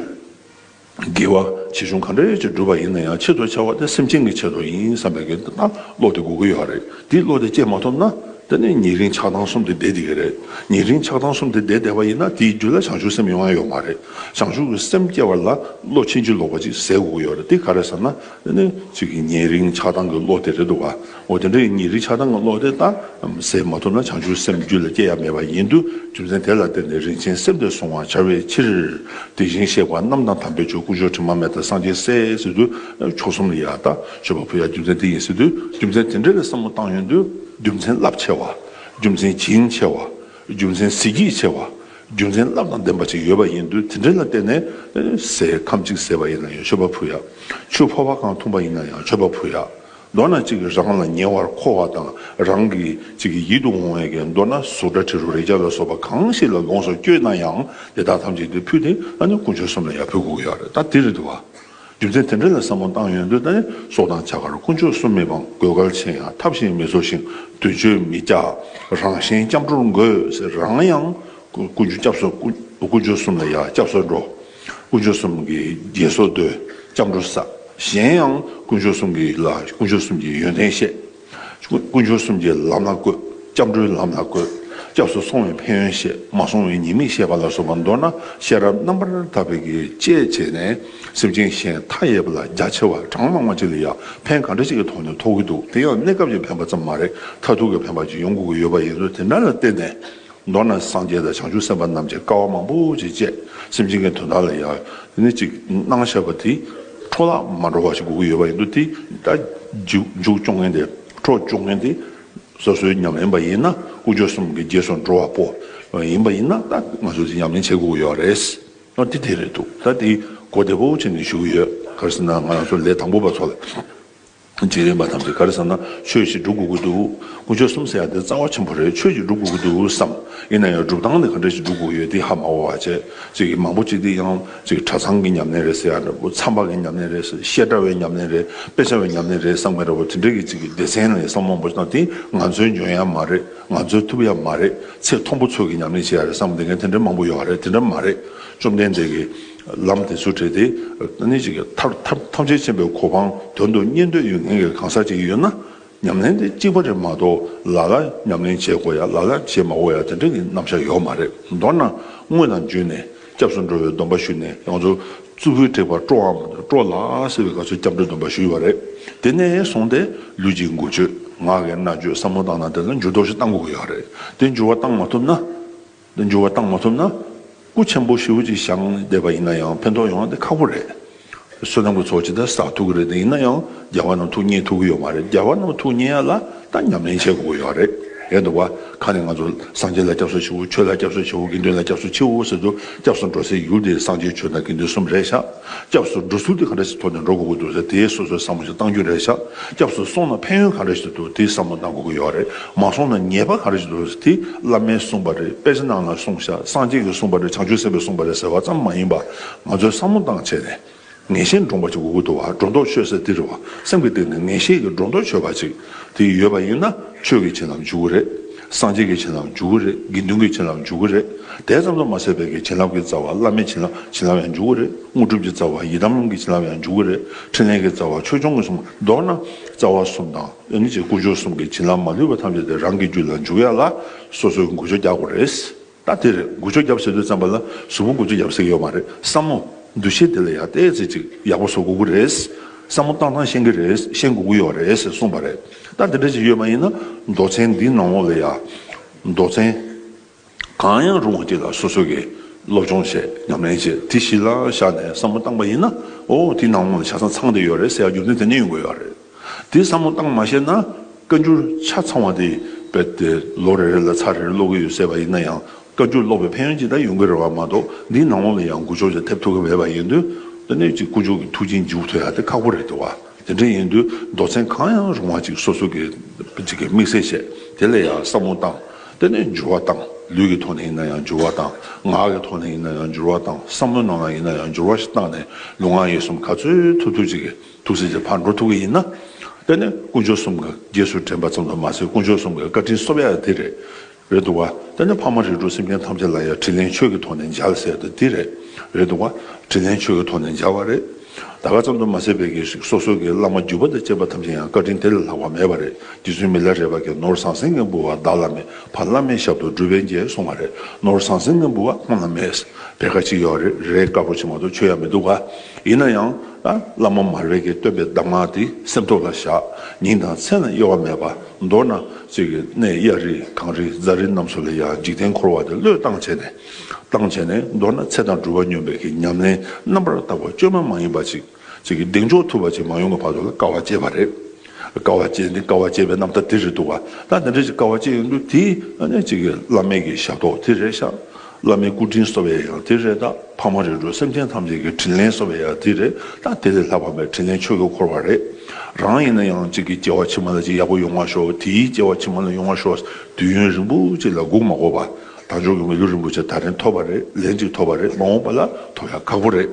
དགེ་བ་ཆེ་ཆུང་ག་འདྲ་ཅིག་བསྒྲུབས་པ་ཡིན་ན་ཡང་། ཆེད་དུ་བྱ་བ་དེ་སེམས་ཅན་གྱི་ཆེད་དུ་ཡིན་བསམ་པའི་གི་ད་བློ་དེ་དགོས་ཀྱི་ཡོད་རེད། དེའི་བློ་དེ་སྐྱེ་མ་ཐུབ་ན། དེ་ནི་ཉེ་རིང་ཆགས་སྡང་གསུམ་དེ་བསྡད་བསྡད་ཀྱི་རེད། ཉེ་རིང་ཆགས་སྡང་གསུམ་དེ་བསྡད་བསྡད་པ་ཡིན་ན། དེའི་རྒྱུད་ལ་བྱང་ཆུབ་སེམས་ཡོང་ཡ་ཡོད་མ་རེད། བྱང་ཆུབ་ཀྱི་སེམས་སྐྱེ་བ་ལ་བློ་ཕྱིན་ཅི་ལོག་པ་ཅིག་ཟད་དགོས་ཀྱི་ཡོད་རེད། དེ་ག་རེ་ཟེར་ན། དེ་ནི་ཅིག་གི་ཉེ་རིང་ཆགས་སྡང་གི་བློ་དེ་རེད་འདུག་ག། འོ་དེ་འདྲའི་ཉེ་རིང་ཆགས་སྡང་གི་བློ་དེ་ད་ཟད་མ་ཐུབ་ན་བྱང་ཆུབ་སེམས་རྒྱུད་ལ་སྐྱེ་ཡ་མེད་པ་ཡིན་དུས། རྒྱུ་མཚན་དེ་ལ་བརྟེན་ནས་རིན་ཆེན་སེམས་དེ་བསྲུང་བར་བྱ་བའི་ཕྱིར། དེ་བཞིན་གཤེགས་པ་རྣམས་དང་དམ་པའི་ཆོས། དཀོན་མཆོག་དྲི་མ་མེད་དང་སངས་རྒྱས་སྲས་ཟེར་དུས། མཆོག་གསུམ་ལ་ཡ་ད་མཆོད་པ་ཕུལ་ཡ་རྒྱུ་མཚན་དེ་ཡིན་ཟེར་དུས། རྒྱུ་མཚན་དེ་འདྲ་གི་བསམ་བློ་བཏང་ཡོང་དུས། རྒྱུ་མཚན་རླབས་ཆེ་བ། རྒྱུ་མཚན་བྱིན་ཆེ་བ། རྒྱུ་མཚན་གཟི་བརྗིད་ཆེ་བ། རྒྱུ་མཚན་རླབས་དང་ལྡན་པ་ཅིག་ཡོད་པ་ཡིན་དུས། དེ་འདྲ་ལ་བརྟེན་ནས་ཟས་ཁམ་གཅིག་ཟས་པ་ཡིན་ན་ཡང་མཆོད་པ་ཕུལ་ཡ། ཆུ་ཕོར་པ་གང་འཐུང་པ་ཡིན་ན་ཡང་མཆོད་པ་ཕུལ་ཡ། མདོར་ན་གཅིག་གིས་རང་ལ་ཉེ་བར་མཁོ་བ་དང་རང་གི་གཅིག་གི་ཡིད་དུ་འོང་བའི་གི། མདོར་ན་གཟུགས་སྒྲ་དྲི་རོ་རེག་བྱ་ལ་སོགས་པ་གང་ཞིག་ལ་ལོངས་སུ་སྤྱོད་ན་ཡང་དེ་དག་ཐམས་ཅད་དེ་ཕུལ་ཏེ་ཨ་ནི་དཀོན་མཆོག་གསུམ་ལ་ཡར་ཕུལ་དགོས་ཀྱི་ཡོད་རེད། ད་དེ་རེད་འདུག་བ། རྒྱུ་མཚན་དེ་འདྲ་ལ་བསམ་བློ་བཏང་ཡོང་དུས་ད་ནི་སྲོག་དང་བྱ་དགར་དཀོན་མཆོག་གསུམ་མི་སྤང་། དགོས་གལ་ཆེ་ཡང་ཐབས་གཞན་མི་འཚོལ་ཞིང་། དུས་མཆོད་མི་བཅག་རང་གཞན་སྐྱབས་འགྲོར་འགོད་ཟེར། རང་ཡང་དཀོན་མཆོག་སྐྱབས་སུ་དཀོན་མཆོག་གསུམ་ལ་ཡང་སྐྱབས་སུ་འགྲོ། དཀོན་མཆོག་གསུམ་གྱི་དགྱེས་གསོལ་འདོན། སྐྱབས་འགྲོ་བསགས། གཞན་ཡང་དཀོན་མཆོག་གསུམ་གྱི་ལ་དཀོན་མཆོག་གསུམ་གྱི་ཡོན་ཏན་བཤད། དཀོན་མཆོག་གསུམ་གྱི་ལམ་ལ་བཀོད། སྐྱབས་འགྲོའི་ལམ་ལ་བཀོད། སྐྱབས་སུ་སོང་བའི་ཕན་ཡོན་བཤད། མ་སོང་བའི་ཉེས་དམིགས་བཤད་པ་ལ་སོགས་པ། མདོར་ན་ཤེས་རབ་རྣམ་པར་དག་པའི་གི་དཔྱད་བྱས་ནས་སེམས་ཅན་གཞན་མཐའ་ཡས་པ་ལ་རྒྱ་ཆེ་བ་གྲངས་མང་བ་ཅིག་ལ་ཡང་ཕན་ག་འདྲ་ཞིག་གི་ཐོག་ནས་ཐོགས་ཀྱི་འདུག་དེ་ཡང་གནས་སྐབས་ཀྱི་ཕན་པ་ཙམ་མ་རེད། མཐར་ཐུག་གི་ཕན་པ་ཅིག་ཡོང་དགོས་ཀྱི་ཡོད་པ་ཡིན་དུས་དེ་འདྲ་ལ་བརྟེན་ནས། མདོར་ན་སངས་རྒྱས་དང་བྱང་ཆུབ་སེམས་དཔའ་རྣམས་ཀྱིས་དཀའ་བ་མང་པོ་ཅིག་སྤྱད། སེམས་ཅན་གྱི་དོན་དག་ལ་ཡང་དེ་ནི་ཅིག་གནང་བཞག་པ་དེ་འཕྲོ་བརླག་མ་འགྲོ་བ་ཞིག་དགོས་ཀྱི་ཡོད་པ་ཡིན་དུས། དེ་ད་མཇུག་མཇུག་སྐྱོང་མཁན་དེ། འཕྲོ་སྐྱོང་མཁན་དེ་སོ་སོའི་ཉམས་ལེན་པ་ཡིན་ན། དཀོན་མཆོག་གསུམ་གྱི་རྗེས་སུ་འགྲོ་བ་པོ་ཡིན་པ་ཡིན་ན། ད་ང་ཚོས་ཉམས་ལེན་བྱེད་དགོས་ཀྱི་ཡོད་རེད། ཨ་དེ་དེ་རེད་འདུག་ད་དེ་གོ་བདེ་པོ་བྱས་ནས་ཞུ་གི་ཡོད། ག་རེ་ཟེར་ན་ང་རང་ཚོ་ལས་དང་པོ་པ་ཚོ་ལ། རྗེས་ལུས་པ་ཐམས་ཅད་ག་རེ་བསམ་ན། ཆོས་ཤིག་སྒྲུབ་དགོས་ཀྱི་འདུག་དཀོན་མཆོག་གསུམ་ཟེར་ཡ་དེ་རྩ་བ་ཆེན་པོ་རེད། ཆོས་ཤིག་སྒྲུབ་དགོས་ཀྱི་འདུག་བསམ། ཡིན་ན་ཡང་སྒྲུབ་སྟངས་དེ་ག་འདྲ་ཞིག་སྒྲུབ་དགོས་ཡོད་དེ་ཧ་མ་གོ་བ་བྱས། ཅིག་མང་པོ་ཅིག་དེ་ཡང་ཅིག་གྲྭ་ཚང་གི་ཉམས་ལེན་རེད་ཟེར་ཡ་འདྲ་པོ། མཚམས་པ་གི་ཉམས་ལེན་རེད་ཟེར། བཤད་གྲྭ་བའི་ཉམས་ལེན་རེད། དཔེ་ཆ་བའི་ཉམས་ལེན་རེད་བསམ་མཁན་འདྲ་པོ། དེ་འདྲ་གི་ཅིག་གི་སྡེ་ཚན་ལ་ཡང་བསམ་བློ་མང་པོ་ཞིག་བཏང་། དེ་ང་ཚོའི་འཇོན་ཡ་མ་རེད། ང་ཚོའི་ཐུབ་ཡ་མ་རེད། ཚེ་མཐོན་པོ་ཚོ་གི་ཉམས་ལེན་བྱེད་ཡ་རེད་བསམ་བསྡད་མཁན་དེ་འདྲ་མང་པོ་ཡོད་རེད། དེ་འདྲ་མ་རེད། བཅོམ་ལྡན་འདས་ཀྱི་ལམ་དེ་ཚོ་བྲལ་ཏེ། ཨ་ནི་ཅིག་གི་ཐར་ཐར་ཐམས་ཅད་མཁྱེན་པའི་གོ་འཕང་དོན་དུ་གཉེར་འདོད་ཡོད་མཁན་གྱི་གང་ཟག་ཅིག་ཡོད་ན། ཉམས་ལེན་དེ་གཅིག་པ་རེད་མ་གཏོགས། ལ་ལ་ཉམས་ལེན་བྱེད་དགོས་ཡ། ལ་ལ་བྱེད་མ་དགོས་ཡ་དེ་འདྲ་གི་རྣམ་གཞག་ཡོད་མ་རེད། མདོར་ན་དངོས་དང་བརྒྱུད་ནས་སྐྱབས་སུ་འགྲོ་བའི་སྡོམ་པ་ཞུས་ནས། ང་ཚོ་གཙུག་ཕུད་ཐེག་པ་སྤྲོ་བའམ་སྤྲོ་ལགས་ཟེར་བའི་སྐབས་སུ་སྐྱབས་འགྲོའི་སྡོམ་པ་ཞུས་པ་རེད། དེ་ནས་བཟུང་སྟེ་ལུས་ཀྱི་འགུལ་སྐྱོད། ངག་གི་སྨྲ་བརྗོད། བསམ་བློ་བཏང་ན་དེ་ལ་འགྱུར་ལྡོག་ཞིག་གཏང་དགོས་ཀྱི་ཡོད་རེད། དེ་འགྱུར་བ་བཏང་མ་ཐུབ་ན། འགྱུར་བ་བཏང་མ་ཐུབ་ན། སྐུ་ཆེན་པོ་ཞེ་པོ་ཅིག་བཞེངས་བསྡད་པ་ཡིན་ན་ཡང་ཕན་ཐོགས་ཡོང་བ་དེ་ཁག་པོ་རེད། བསོད་ནམས་ཀྱི་ཚོགས་ཅིག་ད་བསགས་ཐུབ་ཀྱི་རེད། དེ་ཡིན་ན་ཡང་རྒྱལ་བ་རྣམས་ཐུགས་མཉེས་ཐུབ་ཀྱི་ཡོད་མ་རེད། རྒྱལ་བ་རྣམས་ཐུགས་མཉེས་ཡ་ལ་ད་ཉམས་ལེན་བྱེད་དགོས་ཀྱི་ཡོད་རེད། རེད་འདུག་བ། ཁ་ནས་ང་ཚོ་སངས་རྒྱས་ལ་སྐྱབས་སུ་མཆིའོ། ཆོས་ལ་སྐྱབས་སུ་མཆིའོ། དགེ་འདུན་ལ་སྐྱབས་སུ་མཆིའོ་ཟེར་དུས། སྐྱབས་སུ་འགྲོ་སའི་ཡུལ་དེ་སངས་རྒྱས་ཆོས་དང་དགེ་འདུན་གསུམ་རེད་ཤག་སྐྱབས་སུ་འགྲོ་ཚུལ་དེ་ག་འདྲ་ཞིག་ཐོག་ནས་འགྲོ་དགོས་ཀྱི་འདུག་ཟེར་དེ་སོ་སོའི་བསམ་བློ་ཞིག་གཏང་རྒྱུ་རེད་ཤག་སྐྱབས་སུ་སོང་ན་ཕན་ཡོན་ག་འདྲ་ཞིག་འདུག་དེ་བསམ་བློ་གཏང་དགོས་ཀྱི་ཡོད་རེད། མ་སོང་ན་ཉེས་པ་ག་འདྲ་ཞིག་འདུག་དེ་བླ་མས་གསུངས་པ་རེད། དཔེ་ཆ་ནང་ལ་གསུངས་ཤག་སངས་རྒྱས་ཀྱིས་གསུངས་པ་རེད། བྱང་ཆུབ་སེམས་དཔས་གསུངས་པ་རེད་ཟེར་བ་ཙམ་མ་ཡིན་པ། ང་ཚོས་བསམ་བློ་བཏང་བྱས་ནས། ངེས་ཤེས་འདྲོངས་པ་ཅིག་དགོས་ཀྱི་འདུག་བ། སྒྲོ་འདོགས་ཆོད་ཟེར་དེ་རེད་བ། སེམས་ཀྱི་སྟེང་ནས་ངེས་ཤེས་ཀྱི་སྒྲོ་འདོགས་ཆོད་པ་ཅིག་དེ་ཡོད་པ་ཡིན་ན། ཆོས་ཀྱི་བྱིན་རླབས་འཇུག་གི་རེད། སངས་རྒྱས་ཀྱི་བྱིན་རླབས་འཇུག་གི་རེད། དགེ་འདུན་གྱི་བྱིན་རླབས་འཇུག་གི་རེད། དེ་ཙམ་དུ་མ་ཟད་པའི་གི་བྱིན་རླབས་ཀྱི་རྩ་བ་བླ་མའི་བྱིན་རླབས་བྱིན་རླབས་ཡང་འཇུག་གི་རེད། དངོས་གྲུབ་ཀྱི་རྩ་བ་ཡི་དམ་གྱི་བྱིན་རླབས་ཡང་འཇུག་གི་རེད། ཕྲིན་ལས་ཀྱི་རྩ་བ་ཆོས་སྐྱོང་གི་གསུམ། མདོར་ན་རྩ་བ་གསུམ་དང་། ཨ་ནི་ཅིག་དཀོན་མཆོག་གསུམ་གྱི་བྱིན་རླབས་མ་ལུས་པ་ཐམས་ཅད་དེ་རང་གི་རྒྱུད་ལ་འཇུག་ཡ་ལ་སོ་སོའི་འགུལ་སྐྱོད་རྒྱག་དགོས་རེད། ད་དེ་རེད། འགུལ་སྐྱོད་རྒྱབ་ཟེར་དུས་ཙམ་པ་ལ་གཟུགས་པོ་འགུལ་སྐྱོད་རྒྱབ་ཟེར་གྱི་ཡོད་མ་རེད། བསམ་བློ་འདུ་ཤེས་དེ་ལ་ཡང་ཏོག་ཙམ་ཅིག་ཡག་པོ་བཟོ་དགོས་ཀྱི་རེད། བསམ་བློ་བཏང་སྟངས་ཤེས་ཀྱི་རེད། ཤེས་དགོས་ཀྱི་ཡོད་རེད་ཟེར་གསུངས་པ་རེད། ད་དེ་འདྲ་ཅིག་ཡོད་པ་ཡིན་ན། མདོ་ཚན་འདིའི་ནང་ལོགས་ལ་ཡང་། མདོ་ཚན་གང་ཡང་རུང་བ་ཅིག་ལ་སོ་སོ་གིས་སློབ་སྦྱོང་བྱས། ཉམས་ལེན་བྱས། དེ་གཞི་ལ་བཞག་ནས་བསམ་བློ་བཏང་པ་ཡིན་ན། ཨོ་དེའི་ནང་ལོགས་ལ་ཆ་ཚང་ཚང་བསྡད་ཡོད་རེད་ཟེར་ཡ་རྒྱུ་མཚན་དེ་ནས་ཡོང་གི་ཡོད་རེད། དེ་བསམ་བློ་བཏང་མ་ཤེས་ན། བཀའ་འགྱུར་ཆ་ཚང་བ་དེ་རྦད་དེ་ལོ་རེ་རེ་ལ་ཚར་རེ་རེ་ཀློག་གི་ཡོད་ཟེར་བ་ཡིན་ན་ཡང་། བཀའ་འགྱུར་ཀློག་པའི་ཕན་ཡོན་ཅིག་ད་ཡོང་གི་རེད་བ། མ་གཏོགས་འདིའི་ནང་ལོགས་ལ་ཡང་འགུལ་སྐྱོད་ཅིག་ཐེབས་ཐུབ་ཀྱི་མེད་པ་ཡིན་དུས། དེ་ནས་ཅིག་དཀོན་མཆོག་གི་ཐུགས་རྗེ་འཇུག་ཐུབ་ཡ་དེ་ཁག་པོ་རེད་འདུག་བ། དེ་འདྲ་ཡིན་དུས་མདོ་ཚན་གང་ཡང་རུང་བ་ཅིག་སོ་སོ་གི་ཅིག་གི་དམིགས་བསལ་བྱས། དེ་ལ་ཡང་བསམ་བློ་བཏང་། དེ་ནས་འགྱུར་བ་བཏང་། ལུས་ཀྱི་ཐོག་ནས་ཡིན་ན་ཡང་འགྱུར་བ་བཏང་། ངག་གི་ཐོག་ནས་ཡིན་ན་ཡང་འགྱུར་བ་བཏང་། བསམ་བློའི་ནང་ལ་ཡིན་ན་ཡང་འགྱུར་བ་ཞིག་བཏང་ནས། ལུས་ངག་ཡིད་གསུམ་ག་ཚོད་ཐུབ་ཐུབ་ཅིག་གི་ཐུགས་སྲས་ཀྱི་ཕར་འགྲོ་ཐུབ་ཀྱི་ཡིན་ན། དེ་ནི་དཀོན་མཆོག་གསུམ་གྱི་རྗེས་སུ་དྲན་པ་ཙམ་དུ་མ་ཟད། དཀོན་མཆོག་གསུམ་གྱི་བཀའ་དྲིན་གསོབ་ཡ་དེ་རེད། རེད་འདུག་བ། དེ་ནི་ཕ་མ་རིགས་དྲུག་སེམས་ཅན་ཐམས་ཅད་ལ་ཡང་དྲིན་ལན་ཆོས་ཀྱི་ཐོག་ནས་འཇལ་ཟེར་དེ་དེ་རེད། རེད་འདུག་བ། དྲིན་ལན་ཆོས་ཀྱི་ཐོག་ནས་འཇལ་བ་རེད། ད་ག་ཙམ་དུ་མ་ཟད་པའི་གི་སོ་སོ་གི་བླ་མ་བརྒྱུད་པ་དང་བཅས་པ་ཐམས་ཅད་ཡང་བཀའ་དྲིན་དེ་ལས་ལྷག་པ་མེད་པ་རེད། རྗེ་བཙུན་མི་ལ་རས་པ་གིས། ནོར་ཟང་ཟིང་གི་འབུལ་བ་བདག་ལ་མེད། ཕ་བླ་མའི་ཞབས་ཏོག་སྒྲུབ་པས་འཇལ་གསུངས་པ་རེད། ནོར་ཟང་ཟིང་གི་འབུལ་བ་ཁོང་ལ་མེད། བེར་ཀ་གཅིག་ཡོད་རེད། རས་དཀར་པོ་གཅིག་མ་གཏོགས་མཆོད་ཡ་མི་འདུག་ག་ཡིན་ན་ཡང་། ད་བླ་མ་མར་པ་གིས་སྟོན་པའི་གདམས་ངག་དེ་སེམས་ཐོག་ལ་བཞག་སྙིང་དང་མཚན་ལ་གཡེལ་བ་མེད་པ། མདོར་ན་ཅིག་གི་གནས་གཡའ་རི་གངས་རི་རྫ་རི་རྣམས་སུ་ལ་ཡང་འཇིག་རྟེན་འཁོར་བ་དེ་བློས་བཏང་བྱས་ནས། བཏང་བྱས་ནས་མདོར་ན་ཚེ་དང་སྒྲུབ་པ་སྙོམས་པའི་གི་ཉམས་ལེན་རྣམ་པར་དག་པ་བཅོས་མ་མ་ཡིན་པ་ཅིག་ཅིག་གི་གདེང་འཇོག་ཐུབ་པ་ཅིག་མ་ཡོང་གི་བར་དུ་ལ་དཀའ་བ་སྤྱད་པ་རེད། དཀའ་བ་སྤྱད་ནི་དཀའ་བ་སྤྱད་པའི་རྣམ་ཐར་དེ་རེད་འདུག་བ། ད་དེ་འདྲ་ཅིག་དཀའ་བ་སྤྱད་ཡོང་དུས་དེ་ཨ་ནི་ཅིག་གི་བླ་མའི་གི་ཞབས་ཏོག་དེ་རེད་ཤག་བླ་མའི་སྐུ་དྲིན་གསོ་བའི་ཡང་དེ་རེད། ད་ཕ་མ་རེ་རུ་སེམས་ཅན་ཐམས་ཅད་ཀྱི་དྲིན་ལན་གསོ་བའི་ཡང་དེ་རེད། ད་དེ་ལས་ལྷག་པ་མེད། དྲིན་ལན་ཆོས་ཀྱི་འཁོར་བ་རེད། རང་ཡིན་ན་ཡང་གཅིག་གི་སྐྱེ་བ་ཕྱི་མ་ལ་ཅིག་ཡག་པོ་ཡོང་བ་ཤོག་དེའི་སྐྱེ་བ་ཕྱི་མ་ལ་ཡོང་བ་ཤོག་དུས་ཡུན་རིང་པོ་ཅིག་ལ་སྒུག་མ་དགོས་པ། དལ་འབྱོར་གྱི་མི་ལུས་རིན་པོ་ཆེ་ད་རིང་ཐོབ་པ་རེད། ལན་ཅིག་ཐོབ་པ་རེད། མ་འོངས་པ་ལ་ཐོབ་ཡག་ཁག་པོ་རེད།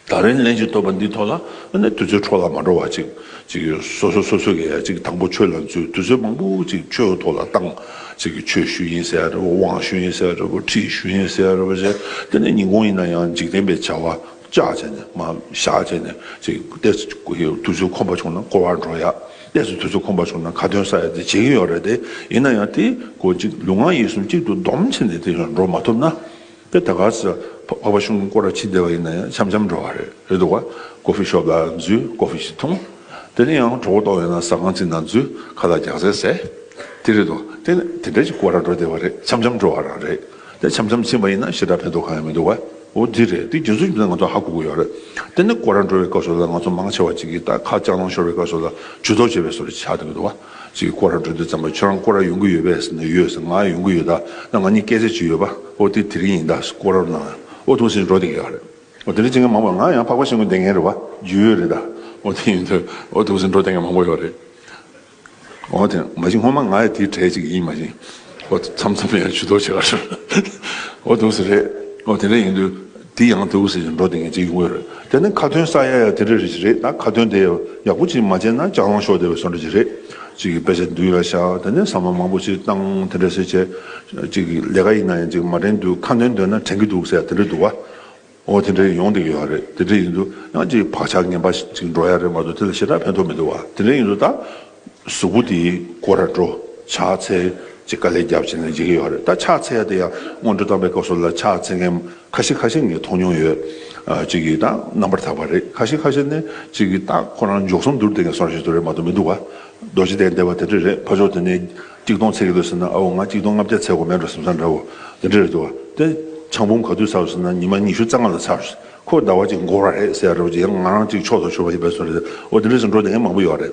ད་རིང་ལན་ཅིག་ཐོབ་པ་འདི་ཐོག་ལ་ཨ་ནི་དུས་ཚོད་འཕྲོ་བརླག་མ་འགྲོ་བ་ཅིག་ཅིག་སོ་སོ་སོ་སོ་གི་ཡ་ཅིག་དང་པོ་ཆོས་ལ་འཛུལ། དུས་ཚོད་མང་པོ་ཅིག་ཆོས་ཀྱི་ཐོག་ལ་བཏང་། ཅིག་གི་ཆོས་ཞུ་ཡིན་ཟེར་ཡ་འདྲ་པོ། དབང་ཞུ་ཡིན་ཟེར་ཡ་འདྲ་པོ། ཁྲིད་ཞུ་ཡིན་ཟེར་ཡ་འདྲ་པོ་བྱས། དེ་ནས་ཉིན་གུང་ཡིན་ན་ཡང་འཇིག་རྟེན་པའི་བྱ་བ་བཅག་བྱས་ནས་མར་བཞག་བྱས་ནས་ཅིག་ཏོག་ཙམ་དུས་ཚོད་ཁོམ་པ་བྱུང་ན་སྐོར་བ་འགྲོ་ཡ། ཏོག་ཙམ་དུས་ཚོད་ཁོམ་པ་བྱུང་ན་ཁ་འདོན་ས་ཡ་དེ་བྱེད་ཀྱི་ཡོད་རེད་དེ། ཡིན་ན་ཡང་དེ་ཀོ་ཅིག་ལུས་ངག་ཡིད་གསུམ་གཅིག་ཏུ་བསྡོམས་བྱས་ནས་དེ་ཡང་འགྲོ་མ་ཐུབ་ན། དེ་ད་ག་ས་འཕགས་པ་ཤིང་ཀུན་སྐོར་ར་ཕྱིན་བསྡད་པ་ཡིན་ན་ཡང་འཆམ་འཆམ་འགྲོ་བ་རེད། རེད་འདུག་བ། ཀོ་ཕི་ཤོབ་ལ་འཛུལ། ཀོ་ཕི་ཞིག་འཐུང་། དེ་ནས་ཡང་གྲོད་ཁོག་ལྟོགས་ཡོད་ན་ཟ་ཁང་ཅིག་ནང་འཛུལ། ཁ་ལག་རྒྱགས་ཚད་ཟས། དེ་རེད་འདུག་དེ་ནས་དེ་འདྲ་ཞིག་སྐོར་ར་འགྲོ་བསྡད་པ་རེད། འཆམ་འཆམ་འགྲོ་བ་རང་རེད། དེ་འཆམ་འཆམ་ཕྱིན་པ་ཡིན་ན་ཞེ་དྲག་ཕན་ཐོགས་གང་ཡང་མི་འདུག་བ། འོ་འདི་རེད། དེ་རྒྱུ་མཚན་ཅི་ལ་ང་ཚོ་ཧ་གོ་གི་ཡོད་རེད། དེ་ནས་སྐོར་ར་འགྲོ་བའི་སྐབས་སུ་ལ་ང་ཚོ་མང་ཆེ་བ་ཅིག་གིས་ད་ཁ་ལྕགས་ལང་ཤོར་བའི་སྐབས་སུ་ལ་ཇུས་གཏོགས་བྱེད་པའི་བཟོ་འདྲ་ཆགས་འདུག་འདུག་བ། ཅིག་སྐོར་ར་འགྲོ་དུས་ཙམ་པ་ཁྱོད་རང་སྐོར་ར་ཡོང་གི་ཡོད་པས་ཟེར་ནས། ཡོད་ཟེར། ང་ཡོང་གི་ཡོད། ད་ད་ང་གཉིས་སྐད་ཆ་ཅིག་ཡོད་པ། ཨོ་དེ་དེ་རིང་ཡིན་ད། སྐོར་ར་ནང་ཨོ་ཐུག་ཟིན་འགྲོ་བསྡད་ཀྱི་ཡོད་རེད། ཨོ་དེ་འདྲ་བྱེད་མཁན་མང་པོ། ང་ཡང་འཕགས་པ་ཤིང་ཀུན་བསྡད་མཁན་རེད་བ། རྒྱུས་ཡོད་རེད་ད། ཨོ་དེ་ཡིན་དུས་ཨོ་ཐུག་ཟིན་འགྲོ་བསྡད་མཁན་མང་པོ་ཡོད་རེད། འོ་དེ་མ་གཞི་སྔོན་མ་ང་ཡང་དེའི་གྲས་ཅིག་ཡིན། མ་གཞི་འོ་མཚམས་མཚམས་ཡང་ཇུས་གཏོགས་བྱེད་ག་ཤོར། འོ་འདུག་སེ་རེད། འོ་དེ་འདྲ་ཡིན་དུས་དེ་ཡང་འདུག་སེ་འགྲོ་བསྡད་མཁན་ཅིག་ཡོང་གི་རེད། དེ་ནས་ཁ་འདོན་ས་ཡ་ཡ་དེ་འདྲ་རེ་ཞིག་རེད། ད་ཁ་འདོན་དེ་ཡག་པོ་ཅིག་མ་བྱས་ན་ལྕགས་ལང་ཤོར་བསྡད་པའི་བཟོ་འདྲ་ཅིག་རེད། ཅིག་གི་དཔེ་ཆ་འདུལ་ལ་བཞག་དེ་ནས་ཟ་མ་མང་པོ་ཞིག་བཏང་། དེ་འདྲ་ཟེར་བྱས་ཅིག་གི་ལས་ཀ་ཡིན་ན་ཡང་ཅིག་མ་དྲན་དུས་ཁ་འདོན་འདོན་ན་དྲན་གི་འདུག་ཟེར་ཡ་དེ་འདྲ་འདུག་བ། འོ་དེ་འདྲ་ཡོང་བསྡད་ཀྱི་ཡོད་རེད། དེ་འདྲ་ཡིན་དུས་ཡང་ཅིག་བག་ཆགས་ངན་པ་ཞིག་འགྲོ་ཡ་རེད་མ་གཏོགས་དེ་ལ་ཞེ་དྲག་ཕན་ཐོགས་མི་འདུག་བ། དེ་འདྲ་ཡིན་དུས་ད་གཟུགས་པོ་དེ་སྐོར་ར་འགྲོ། ཕྱག་འཚལ། ཅིག་དཀའ་ལས་རྒྱབ་བྱས་ནས་བྱེད་ཀྱི་ཡོད་རེད། ད་ཕྱག་འཚལ་ཡ་དེ་ཡང་སྔོན་འགྲོ་བཏང་པའི་སྐབས་སུ་ལ་ཕྱག་འཚལ་མཁན་ཁ་ཤས་ཁ་ཤས་ངས་མཐོང་མྱོང་ཡོད། ཨ་ཅིག་གིས་ད་རྣམ་པར་དག་པ་རེད། ཁ་ཤས་ཁ་ཤས་ནི་ཅིག་གིས་ད་ཁོ་རང་མགྱོགས་སོང་བསྡུར་བསྡད་མཁན་བཟོ་འདྲ་ཞིག་འདུག་རེད་མ་གཏོགས་མི་འདུག་བ། རྡོ་རྗེ་གདན་བསྡད་པ་དེ་འདྲ་རེད། ཕར་ཕྱོགས་དེ་ནས་གཅིག་སྟོང་འཚལ་གྱི་འདུག་ཟེར་ན། ཨའོ་ང་གཅིག་སྟོང་ལྔ་བརྒྱ་འཚལ་དགོས་མེད་འགྲོ་བསམ་ས་འདྲ་བོ་དེ་འདྲ་རེད་འདུག་བ། དེ་ཆང་བུམ་ག་དུས་ཚར་ཟེར་ན་ཉི་མ་ཉི་ཤུ་རྩ་ལྔ་ལ་ཚར། ཁོ་ཟླ་བ་གཅིག་འགོར་བ་རེད་ཟེར་ཡ་འདྲ་བོ་ཅིག་ང་རང་གཅིག་ཕྱོགས་སུ་ཞུགས་པ་ཡིན་པའི་བཟོ་འདྲ། འོ་དེ་འདྲ་ཞིག་འགྲོ་བསྡད་མཁན་མང་པོ་ཡོད་རེད།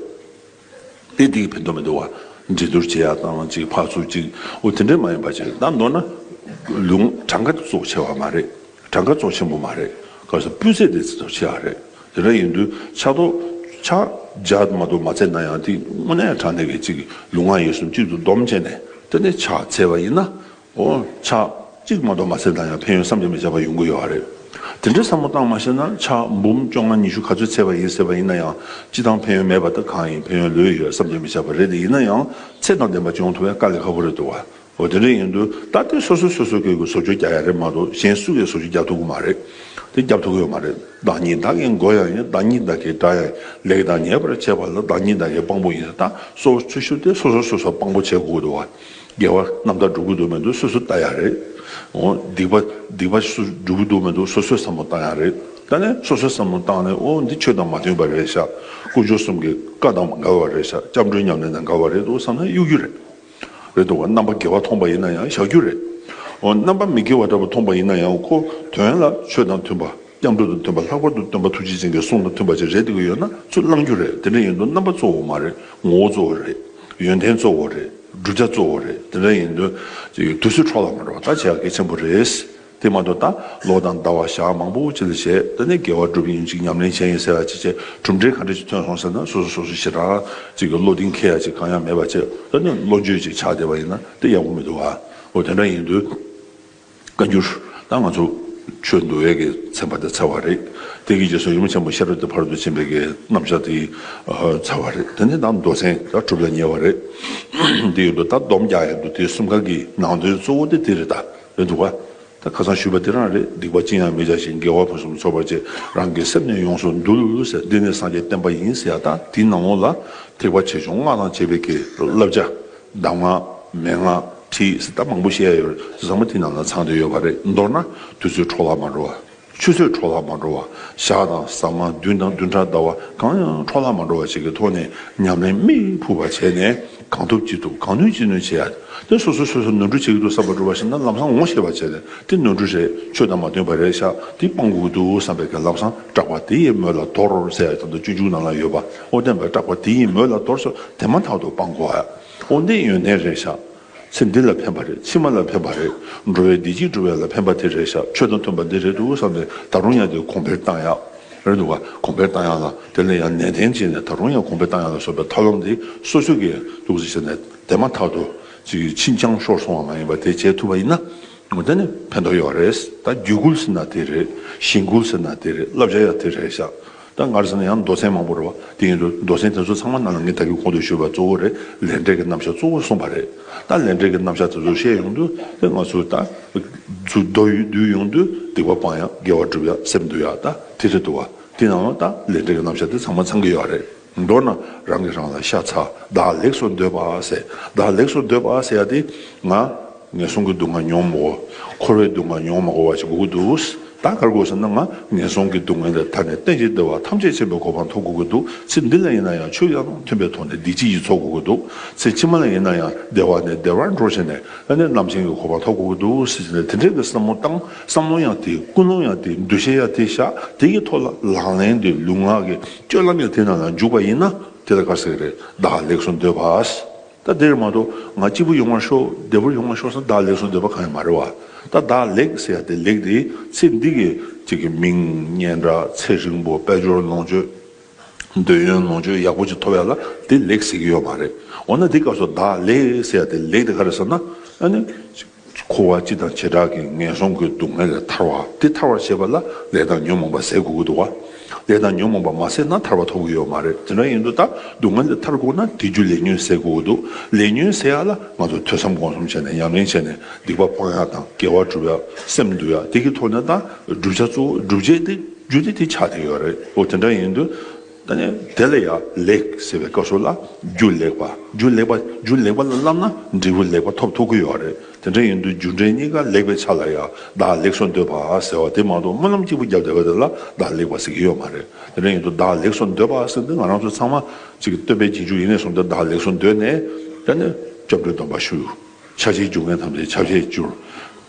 དེ་དེ་གི་ཕན་ཐོགས་མི་འདུག་བ། འགྲན་བསྡུར་བྱེད་ཡ་དང་ཅིག་ཕར་ཚུར་ཅིག་འོ་དེ་འདྲ་མ་ཡིན་པ་ཅིག་ད་མདོར་ན་ལུང་གྲངས་ཀ་གཙོ་ཆེ་བ་མ་རེད། གྲངས་ཀ་གཙོ་ཆེན་པོ་མ་རེད། ག་ས་སྤུས་ཚད་དེ་གཙོ་ཆེ་བ་རེད། དེ་འདྲ་ཡིན་དུས་ཕྱག་ཐོག་ཕྱག་བརྒྱ་མ་གཏོགས་མ་འཚལ་ན་ཡང་དེ་དངོས་གནས་དྲང་གནས་ཀྱི་ཅིག་ལུས་ངག་ཡིད་གསུམ་གཅིག་ཏུ་བསྡོམས་བྱས་ནས་དེ་ནས་ཕྱག་འཚལ་བ་ཡིན་ན། འོ་ཕྱག་གཅིག་མ་གཏོགས་མ་འཚལ་ན་ཡང་ཕན་ཡོན་བསམ་གྱིས་མི་ཁྱབ་པ་ཡོང་གི་ཡོད་རེད། དེ་འདྲའི་བསམ་བློ་བཏང་མ་ཤེས་ན་ཕྱག་འབུམ་བཅོ་ལྔ་ཉི་ཤུ་ག་ཚོད་འཚལ་བ་ཡིན་ཟེར་བ་ཡིན་ན་ཡང་སྤྱི་བཏང་ཕན་ཡོན་མེད་པ་དང་གང་ཡིན། ཕན་ཡོན་ལོས་ཡོད་བསམ་གྱིས་མི་ཁྱབ་པ་རེད། དེ་ཡིན་ན་ཡང་ཚད་དང་ལྡན་པ་ཅིག་ཡོང་ཐུབ་པའི་དཀའ་ལས་ཁག་པོ་རེད་འདུག་བ། འོ་དེ་འདྲ་ཡིན་དུས་ད་ལྟའི་སོ་སོ་སོ་སོ་སྐད་ཀྱི་བཟོ་བཅོས་རྒྱག་ཡ་རེད་མ་གཏོགས་གཞན་སུ་གིས་བཟོ་བཅོས་རྒྱག་ཐུབ་ཀྱི་མ་རེད། དེ་རྒྱབ་ཐུབ་ཀྱི་ཡོད་མ་རེད། བདག་ཉིད་བདག་གི་མགོ་ཡང་ཡིན། བདག་ཉིད་བདག་གི་དགྲ་ཡང་ཡིན། ལེགས་དང་ཉེས་པར་འབྱེད་པ་ལ་བདག་ཉིད་བདག་གི་དཔང་པོ་ཡིན། ད་གཙོ་བོ་ཆེ་ཤོས་དེ་སོ་སོ་སོ་སོ་དཔང་པོ་བྱེད་དགོས་འདུག་བ། དགེ་བ་རྣམ་དག་སྒྲུབ་ཀྱི་འདུག་མི་འདུག་སོ་སོ་ལྟ་ཡ་རེད། འོ་སྡིག་པ་སྡིག་པ་སུ་སྒྲུབ་ཀྱི་འདུག་མི་འདུག་སོ་སོས་བསམ་བློ་བཏང་ཡ་རེད། ད་ནས་སོ་སོས་བསམ་བློ་བཏང་ནས་འོ་འདི་ཆོས་དང་མ་མཐུན་པ་རེད་ཤག་དཀོན་མཆོག་གསུམ་གྱི་བཀའ་དང་འགལ་བ་རེད་ཤག་སྐྱབས་འགྲོའི་ཉམས་ལེན་དང་འགལ་བ་རེད་འདུག་བསམ་ན་གཡུག་རྒྱུ་རེད། རེད་འདུག་བ། རྣམ་པ་དགེ་བ་མཐོང་པ་ཡིན་ན་ཡང་བཞག་རྒྱུ་རེད། འོ་རྣམ་པ་མི་དགེ་བ་འདྲ་པོ་མཐོང་པ་ཡིན་ན་ཡང་ཁོ་དོན་ལ་ཆོས་དང་མཐུན་པ། སྐྱབས་འགྲོ་དང་མཐུན་པ། ལྷག་པར་དུ་སྟོན་པ་ཐུགས་རྗེ་ཅན་གྱི་གསུང་དང་མཐུན་པ་ཅིག་རེད་བསྡད་ཀྱི་ཡོད་ན་ཚུར་བླང་རྒྱུ་རེད། དེ་འདྲ་ཡིན་དུས་རྣམ་པ་གཙོ་བོ་མ་རེད། ངོ་བོ་གཙོ་བོ་རེད། ཡོན་ཏན་གཙོ་བོ་རེད། བསྒྲུབ་བྱ་གཙོ་བོ་རེད། དེ་འདྲ་ཡིན་དུས་ཅིག་དུས་ཚོད་འཕྲོ་བརླག་མ་འགྲོ་བ་ད་བྱེད་ཡག་གལ་ཆེན་པོ་རེད། དེ་མ་གཏོགས་ད་ལོ་དང་ཟླ་བ་ཞག་མང་པོ་ཅིག་ལ་བྱས། དེ་ནས་དགེ་བ་སྒྲུབ་ཡིན། ཅིག་ཉམས་ལེན་བྱས་ཡིན་ཟེར་ཡ་ཅིག་བྱས། གྲུབ་འབྲས་ག་འདྲ་ཅིག་ཐོན་སོང་ཟེར་ན་སོ་སོ་སོ་སོ་ཞེ་དྲག་ཅིག་གི་བློ་གདེང་འཁེལ་ཡ་ཅིག་གང་ཡང་མེད་པ་བྱས། དེ་ནས་བློ་འགྱོད་ཅིག་ཆགས་བསྡད་པ་ཡིན་ན་དེ་ཡག་པོ་མི་འདུག་ཨ། འོ་དེ་འདྲ་ཡིན་དུས། བཀའ་འགྱུར། ད་ང་ཚོ་ཆོས་འདུལ་བའི་གི་ཚན་པ་དེ་ཚར་བ་རེད། དེ་གི་རྗེས་སུ་ཡུམ་ཆེན་པོ་ཤེས་རབ་ཏུ་ཕ་རོལ་ཏུ་ཕྱིན་པའི་གི་རྣམ་གཞག་དེ་ཚར་བ་རེད། དེ་ནས་ད་མདོ་ཚན་ད་གྲུབ་ལ་ཉེ་བ་རེད། དེ་ཡོད་དུ་ད་སྡོམ་རྒྱག་ཡ་འདུག་དེ་གསུམ་ཀ་གི་ནང་དོན་གཙོ་བོ་དེ་དེ་རེད། ད་རེད་འདུག་ག་ད་ཁ་སང་ཞུས་པ་དེ་རང་རེད། སྡིག་པ་ཅི་ཡང་མི་བྱ་ཞིང་། དགེ་བ་ཕུན་སུམ་ཚོགས་པར་བྱེད། རང་གི་སེམས་ནི་ཡོངས་སུ་འདུལ་ཟེར། འདི་ནི་སངས་རྒྱས་བསྟན་པ་ཡིན་ཟེར་ཡ། ད་དེའི་ནང་ལོགས་ལ་ཐེག་པ་ཆེ་ཆུང་སྔགས་དང་བཅས་པའི་གི་བསླབ་བྱ། གདམས་ངག་མན་ངག་ཁྲིད་ཟེར་ད་མང་པོ་བཤད་ཡ་ཡོད་རེད། ཚང་མ་དེ་ནང་ལ་ཚང་བསྡད་ཡོད་པ་རེད། མདོར་ན་དུས་ཚོད་འཕྲོ་བརླག་མ་འགྲོ་བ། ཆུ་ཚོད་འཕྲོ་བརླག་མ་འགྲོ་བ། ཞག་དང་ཟ་མ་བདུན་དང་བདུན་ཕྲག་ཟླ་བ་གང་ཡང་འཕྲོ་བརླག་མ་འགྲོ་བ་ཞིག་གི་ཐོག་ནས་ཉམས་ལེན་མིག་ཕུག་པ་བྱས་ནས་གང་ཐུབ་ཅི་ཐུབ་གང་ནུས་ཅི་ནུས་བྱེད་ཡ། དེ་སོ་སོ་སོ་སོ་ནོར་འཁྲུལ་བྱེད་ཀྱི་འདུག་བསམ་པ་འགྲུབ་པ་ཞིག་ན་ལམ་སང་ངོ་ཤེས་པ་བྱས་ནས་དེ་ནོར་འཁྲུལ་རེད། ཆོས་དང་མ་མཐུན་པ་རེད་ཤག་དེ་སྤང་དགོས་ཀྱི་འདུག་བསམ་པའི་གི་ལམ་སང་སྐྲག་པ་དེ་ཡི་མོད་ལ་དོར་ཟེར་ཡ་ད་ལྟ་སྤྱོད་འཇུག་ནང་ལ་ཡོད་པ། འོ་དེ་བས་སྐྲག་པ་དེ་ཡི་མོད་ལ་དོར་སོ་དེ་མ་ཐག་ཏུ་སྤང་དགོས་ཡ། འོ་འདི་ཡོན་ཏན་རེད་ཤག་ཚེ་འདི་ལ་ཕན་པ་རེད། ཕྱི་མ་ལ་ཕན་པ་རེད། འགྲོ་བའི་བདེ་སྐྱིད་སྒྲུབ་ཡ་ལ་ཕན་པ་དེ་རེད་ཤག་ཆོས་དང་མཐུན་པ་འདི་རེད་འདུག་བསམ་ནས་ད་རུང་ཡང་དེ་གོང་འཕེལ་བཏང་ཡག་རེད་འདུག་ག་གོང་འཕེལ་བཏང་ཡག་ལ་དེ་ལ་ཡང་ནན་ཏན་བྱས་ནས་ད་རུང་ཡང་གོང་འཕེལ་བཏང་ཡག་ལ་སོགས་པའི་ཐབས་ལམ་འདི་སོ་སོ་གིས་འདུག་ཟེར་བྱས་ནས་དེ་མ་ཐག་ཏུ་ཅིག་ཕྱིན་ཅང་ཤོར་སོང་བ་མ་ཡིན་པ་དེ་བྱེད་ཐུབ་པ་ཡིན་ན། འོ་དེ་ནི་ཕན་ཐོགས་ཡོད་རེད། ད་རྒྱུད་སྐུལ་ཟེར་ན་དེ་རེད། གཞེན་སྐུལ་ཟེར་ན་དེ་རེད། བསླབ་བྱ་ཡང་དེ་རེད་ཤག་ད་ང་རང་ཚོ་ནི་ཡང་མདོ་ཚན་མང་པོ་རེད་བ། དེ་ཡིན་དུས་མདོ་ཚན་དེ་ཚོ་ཚང་མ་ནང་ལ་ངས་ད་གིན་གོང་དུ་ཞུས་པ་གཙོ་བོ་རེད། ལས་འབྲས་ཀྱི་རྣམ་གཞག་གཙོ་བོ་གསུངས་པ་རེད། ད་ལས་འབྲས་ཀྱི་རྣམ་གཞག་དེ་ཚོ་བཤད་ཡོང་དུས་དེ་ང་ཚོ་ད་ཚུར་མདོ་ཡུལ་བསྡུས་ཡོང་དུས་སྡིག་པ་སྤང་ཡག་དགེ་བ་སྒྲུབ་ཡག་སེམས་འདུལ་ཡག་ད་དེ་རེད་འདུག་བ། དེ་ནང་ལ་ད་ལས་འབྲས་ཀྱི་རྣམ་གཞག་དེ་ཚང་མ་ཚང་གི་ཡོད་རེད། མདོར་ན་རང་གིས་རང་ལ་ཤ་ཚ། བདག་ལེགས་སུ་འདོད་པ་ཟེར། བདག་ལེགས་སུ་འདོད་པ་ཟེར་ཡ་དེ་ང་ངན་སོང་གི་སྡུག་བསྔལ་མྱོང་མ་དགོས། འཁོར་བའི་སྡུག་བསྔལ་མྱོང་མ་དགོས་པ་ཞིག་དགོས་ཀྱི་འདུག་ད་ག་རེ་དགོས་ཟེར་ན་ང་ངན་སོང་གི་སྡུག་བསྔལ་ལས་ཐར་ནས་གཏན་གྱི་བདེ་བ་ཐམས་ཅད་མཁྱེན་པའི་གོ་འཕང་ཐོབ་དགོས་ཀྱི་འདུག་ཚེ་འདི་ལ་ཡིན་ན་ཡང་ཆོས་ཡང་མཐུན་པའི་ཐོག་ནས་བདེ་སྐྱིད་ཀྱི་ཚོགས་དགོས་ཀྱི་འདུག་ཚེ་ཕྱི་མ་ལ་ཡིན་ན་ཡང་བདེ་བ་ནས་བདེ་བར་འགྲོ་བྱས་ནས་ཨ་ནི་རྣམ་མཁྱེན་གྱི་གོ་འཕང་ཐོབ་དགོས་ཀྱི་འདུག་ཟེར་ནས་དེ་འདྲའི་གི་བསམ་བློ་བཏང་། བསམ་བློ་ཡང་དེ། ཀུན་སློང་ཡང་དེ། འདུ་ཤེས་ཡང་དེ་བཞག་དེ་གི་ཐོག་ལ་ལག་ལེན་དེ། ལུས་ངག་གི་སྤྱོད་ལམ་ཡང་དེ་ནང་ལ་འཇུག་པ་ཡིན་ན་དེ་ལ་ག་རེ་ཟེར་གི་རེད། བདག་ལེགས་སུ་འདོད་པ། ད་དེ་རེད་མ་གཏོགས་ང་སྐྱིད་པོ་ཡོང་བར་ཤོག་བདེ་པོ་ཡོང་བར་ཤོག་ཟེར་བདག་ལེགས་སུ་འདོད་པ་གང་ཡང་མ་རེད་བ། ད་བདག་ལེགས་ཟེར་ཡ་དེ་ལེགས་དེ་ཚེ་འདི་གི་ཅིག་གི་མིང་སྙན་གྲགས། ཚེ་རིང་པོ། དཔལ་འབྱོར་ལོངས་སྤྱོད། འདོད་ཡོན་ལོངས་སྤྱོད་ཡག་པོ་ཅིག་ཐོབ་ཡ་ལ་དེ་ལེགས་ཟེར་གི་ཡོད་མ་རེད། འོ་ན་དེ་སྐབས་སུ་བདག་ལེགས་ཟེར་ཡ་དེ་ལེགས་དེ་ག་རེ་ཟེར་ན། ཨ་ནི། འཁོར་བ་སྤྱི་དང་བྱེ་བྲག་གི་ངན་སོང་གི་སྡུག་བསྔལ་ལས་ཐར་བ་དེ་ཐར་བར་བྱེད་པ་ལ་ལས་དང་ཉོན་མོངས་པ་ཟད་དགོས་ཀྱི་འདུག་བ། ལས་དང་ཉོན་མོངས་པ་མ་ཟད་ན་ཐར་པ་ཐོབ་ཀྱི་ཡོད་མ་རེད། དེ་འདྲ་ཡིན་དུས་ད་སྡུག་བསྔལ་ལས་ཐར་དགོས་ན་དེ་རྒྱུ་ལས་ཉོན་ཟད་དགོས་ཀྱི་འདུག་ལས་ཉོན་ཟད་ཡ་ལ་ང་ཚོ་ཐོས་བསམ་སྒོམ་གསུམ་བྱས་ནས། ཉམས་ལེན་བྱས་ནས། སྡིག་པ་སྤང་ཡ་དང་། དགེ་བ་སྒྲུབ་ཡ། སེམས་འདུལ་ཡ། དེ་གི་ཐོག་ནས་ད་བསྒྲུབ་བྱ་གཙོ་བོ། སྒྲུབ་བྱེད་དེ། རྒྱུ་དེ་དེ་ཆགས་བསྡད་ཡོད་རེད། འོ་དེ་འདྲ་ཡིན་དུས། ད་ནི་དེ་ལ་ཡང་ལེགས་ཟེར་བའི་སྐབས་སུ་ལ་རྒྱུ་ལེགས་པ། རྒྱུ་ལེགས་པ། རྒྱུ་ལེགས་པ་ལ་བསླབ་ན་འབྲས་བུ་ལེགས་པ་ཐོབ་ཐུབ་ཀྱི་ཡོད་རེད། དེ་འདྲ་ཡིན་དུས་རྒྱུ་འབྲས་གཉིས་ཀ་ལེགས་པའི་ཆ་ལ་ཡང་བདག་ལེགས་སུ་འདོད་པ་ཟེར་བ་དེ་མ་གཏོགས་སྨོན་ལམ་གཅིག་པུ་བརྒྱབ་བསྡད་པ་དེ་ལ་བདག་ལེགས་པ་ཟེར་གྱི་ཡོད་མ་རེད། དེ་འདྲ་ཡིན་དུས་བདག་ལེགས་སུ་འདོད་པ་ཟེར་དུས་ང་རང་ཚོ་ཚང་མ་ཅིག་སྟོན་པའི་རྗེས་འཇུག་ཡིན་ནས་བཟུང་སྟེ་བདག་ལེགས་སུ་འདོད་ནས། དེ་ནས་སྐྱབས་འགྲོའི་སྡོམ་པ་ཞུ། ཆགས་ཞེན་རྒྱུ་ངན་ཐམས་ཅད་ཆགས་ཞེན་གྱུར།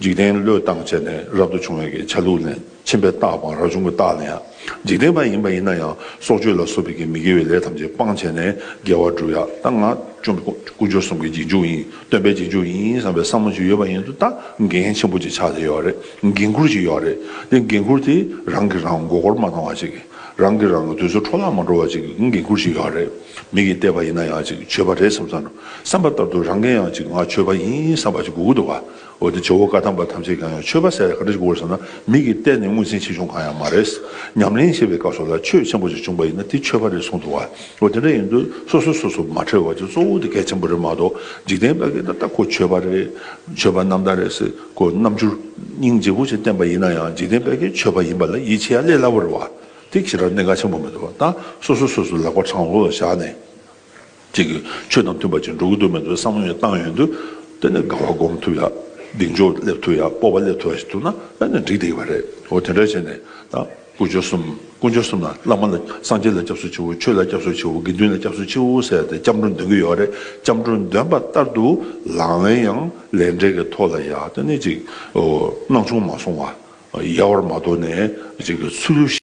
འཇིག་རྟེན་བློས་བཏང་བྱས་ནས་རབ་ཏུ་བྱུང་བའི་གི་ཆ་ལུགས་ལེན། ཆེན་པོའི་རྟགས་སྤང་། རབ་བྱུང་གི་རྟགས་ལེན་ཡ། འཇིག་རྟེན་པ་ཡིན་པ་ཡིན་ན་ཡང་སྲོག་གཅོད་ལ་སོགས་པའི་གི་མི་དགེ་བའི་ལས་ཐམས་ཅད་སྤངས་བྱས་ནས་དགེ་བ་སྒྲུབ་ཡ། ད་ང་བཅོམ་དཀོན་མཆོག་གསུམ་གྱི་རྗེས་འཇུག་ཡིན། སྟོན་པའི་རྗེས་འཇུག་ཡིན་བསམ་པའི་བསམ་བློ་ཅིག་ཡོད་པ་ཡིན་དུས་ད་འགན་ཆེན་པོ་ཅིག་ཆགས་བསྡད་ཡོད་རེད། འགན་ཁུར་ཅིག་ཡོད་རེད། དེ་འགན་ཁུར་དེ་རང་གིས་རང་མགོ་སྐོར་མ་གཏོང་བ་ཅིག་རང་གིས་རང་གི་དུས་ཚོད་འཕྲོ་བརླག་མ་འགྲོ་བ་ཅིག་འགན་ཁུར་ཅིག་ཡོད་རེད། མི་གིས་བལྟས་པ་ཡིན་ན་ཡང་ཅིག་ཆོས་པ་རེད་བསམ་བསམ་བསམ་པ་ལྟར་དུ་རང་གིས་ཡང་ཅིག་ང་ཆོས་པ་ཡིན་བསམ་པ་ཅིག་དགོས་ཀྱི་འདུག་ག་འོ་དེ་ཇོ་བོ་བཀའ་གདམས་པ་ཐམས་ཅད་ཀྱང་ཡང་ཆོས་པ་ཟེར་ཡ་ག་འདྲ་ཞིག་དགོས་རེད་ཟེར་ན། མི་གིས་བལྟས་ནས་ངོས་འཛིན་བྱེད་ཆོག་གང་ཡང་མ་རེད། ཉམས་ལེན་བྱེད་པའི་སྐབས་སུ་ལ་ཆོས་ཆེན་པོ་ཞིག་བྱུང་པ་ཡིན་ན་དེ་ཆོས་པ་རེད་གསུངས་འདུག་བ། འོ་དེ་འདྲ་ཡིན་དུས་སོ་སོ་སོ་སོ་མ་ཁྲེལ་བ་ཅིག་གཙོ་བོ་དེ་གལ་ཆེན་པོ་རེད་མ་གཏོགས། འཇིག་རྟེན་པ་གིས་ད་ལྟ་ཁོ་ཆོས་པ་རེད། ཆོས་པ་རྣམ་དག་རེད་ཟེར་ཁོ་རྣམ་འགྱུར་སྙིང་རྗེ་པོ་ཞིག་བསྟན་པ་ཡིན་ན་ཡང་། འཇིག་རྟེན་པ་གིས་ཆོས་པ་ཡིན་པ་ལ་ཡིད་ཆེས་ཡ་ལས་སླ་པོ་རེད་བ། དེ་ཞེ་དྲག་གནད་འགག་ཆེན་པོ་མི་འདུག་བ། ད་སོ་སོ་སོ་སོ་ལག་པ་དྲང་པོ་ལ་བཞག་ནས། ཅིག་གིས་ཆོས་དང་མཐུན་པ་ཅིག་འགྲོ་གི་འདུག་མི་འདུག་བསམ་བློ་ཡང་བཏང་ཡོང་དུས། དེ་ནས་དགའ་བ་སྒོམ་ཐུབ་ཡ། གདེང་འཇོག་སླེབས་ཐུབ་ཡ། སྤོབས་པ་སླེབས་ཐུབ་ཡ་ཞིག་འདུག་ན། ཨ་ནི་འགྲིག་བསྡད་ཡོད་པ་རེད། འོ་དེ་འདྲ་བྱས་ནས་ད་དཀོན་མཆོག་གསུམ། དཀོན་མཆོག་གསུམ་ལ། བླ་མ་ལ། སངས་རྒྱས་ལ་སྐྱབས་སུ་མཆིའོ། ཆོས་ལ་སྐྱབས་སུ་མཆིའོ། དགེ་འདུན་ལ་སྐྱབས་སུ་མཆིའོ་ཟེར་ཏེ་སྐྱབས་འགྲོ་འདོན་གྱི་ཡོད་རེད། སྐྱབས་འགྲོ་འདོན་པ་ལྟར་དུ་ལག་ལེན་ཡང་ལས་འབྲས་ཀྱི་ཐོག་ལ་ཡ་དེ་ནས་ཅིག་སྣང་ཆུང་མ་སོང་བ། ཡལ་བར་མ་དོར་ནས་ཅིག་ཚུལ་བཞིན།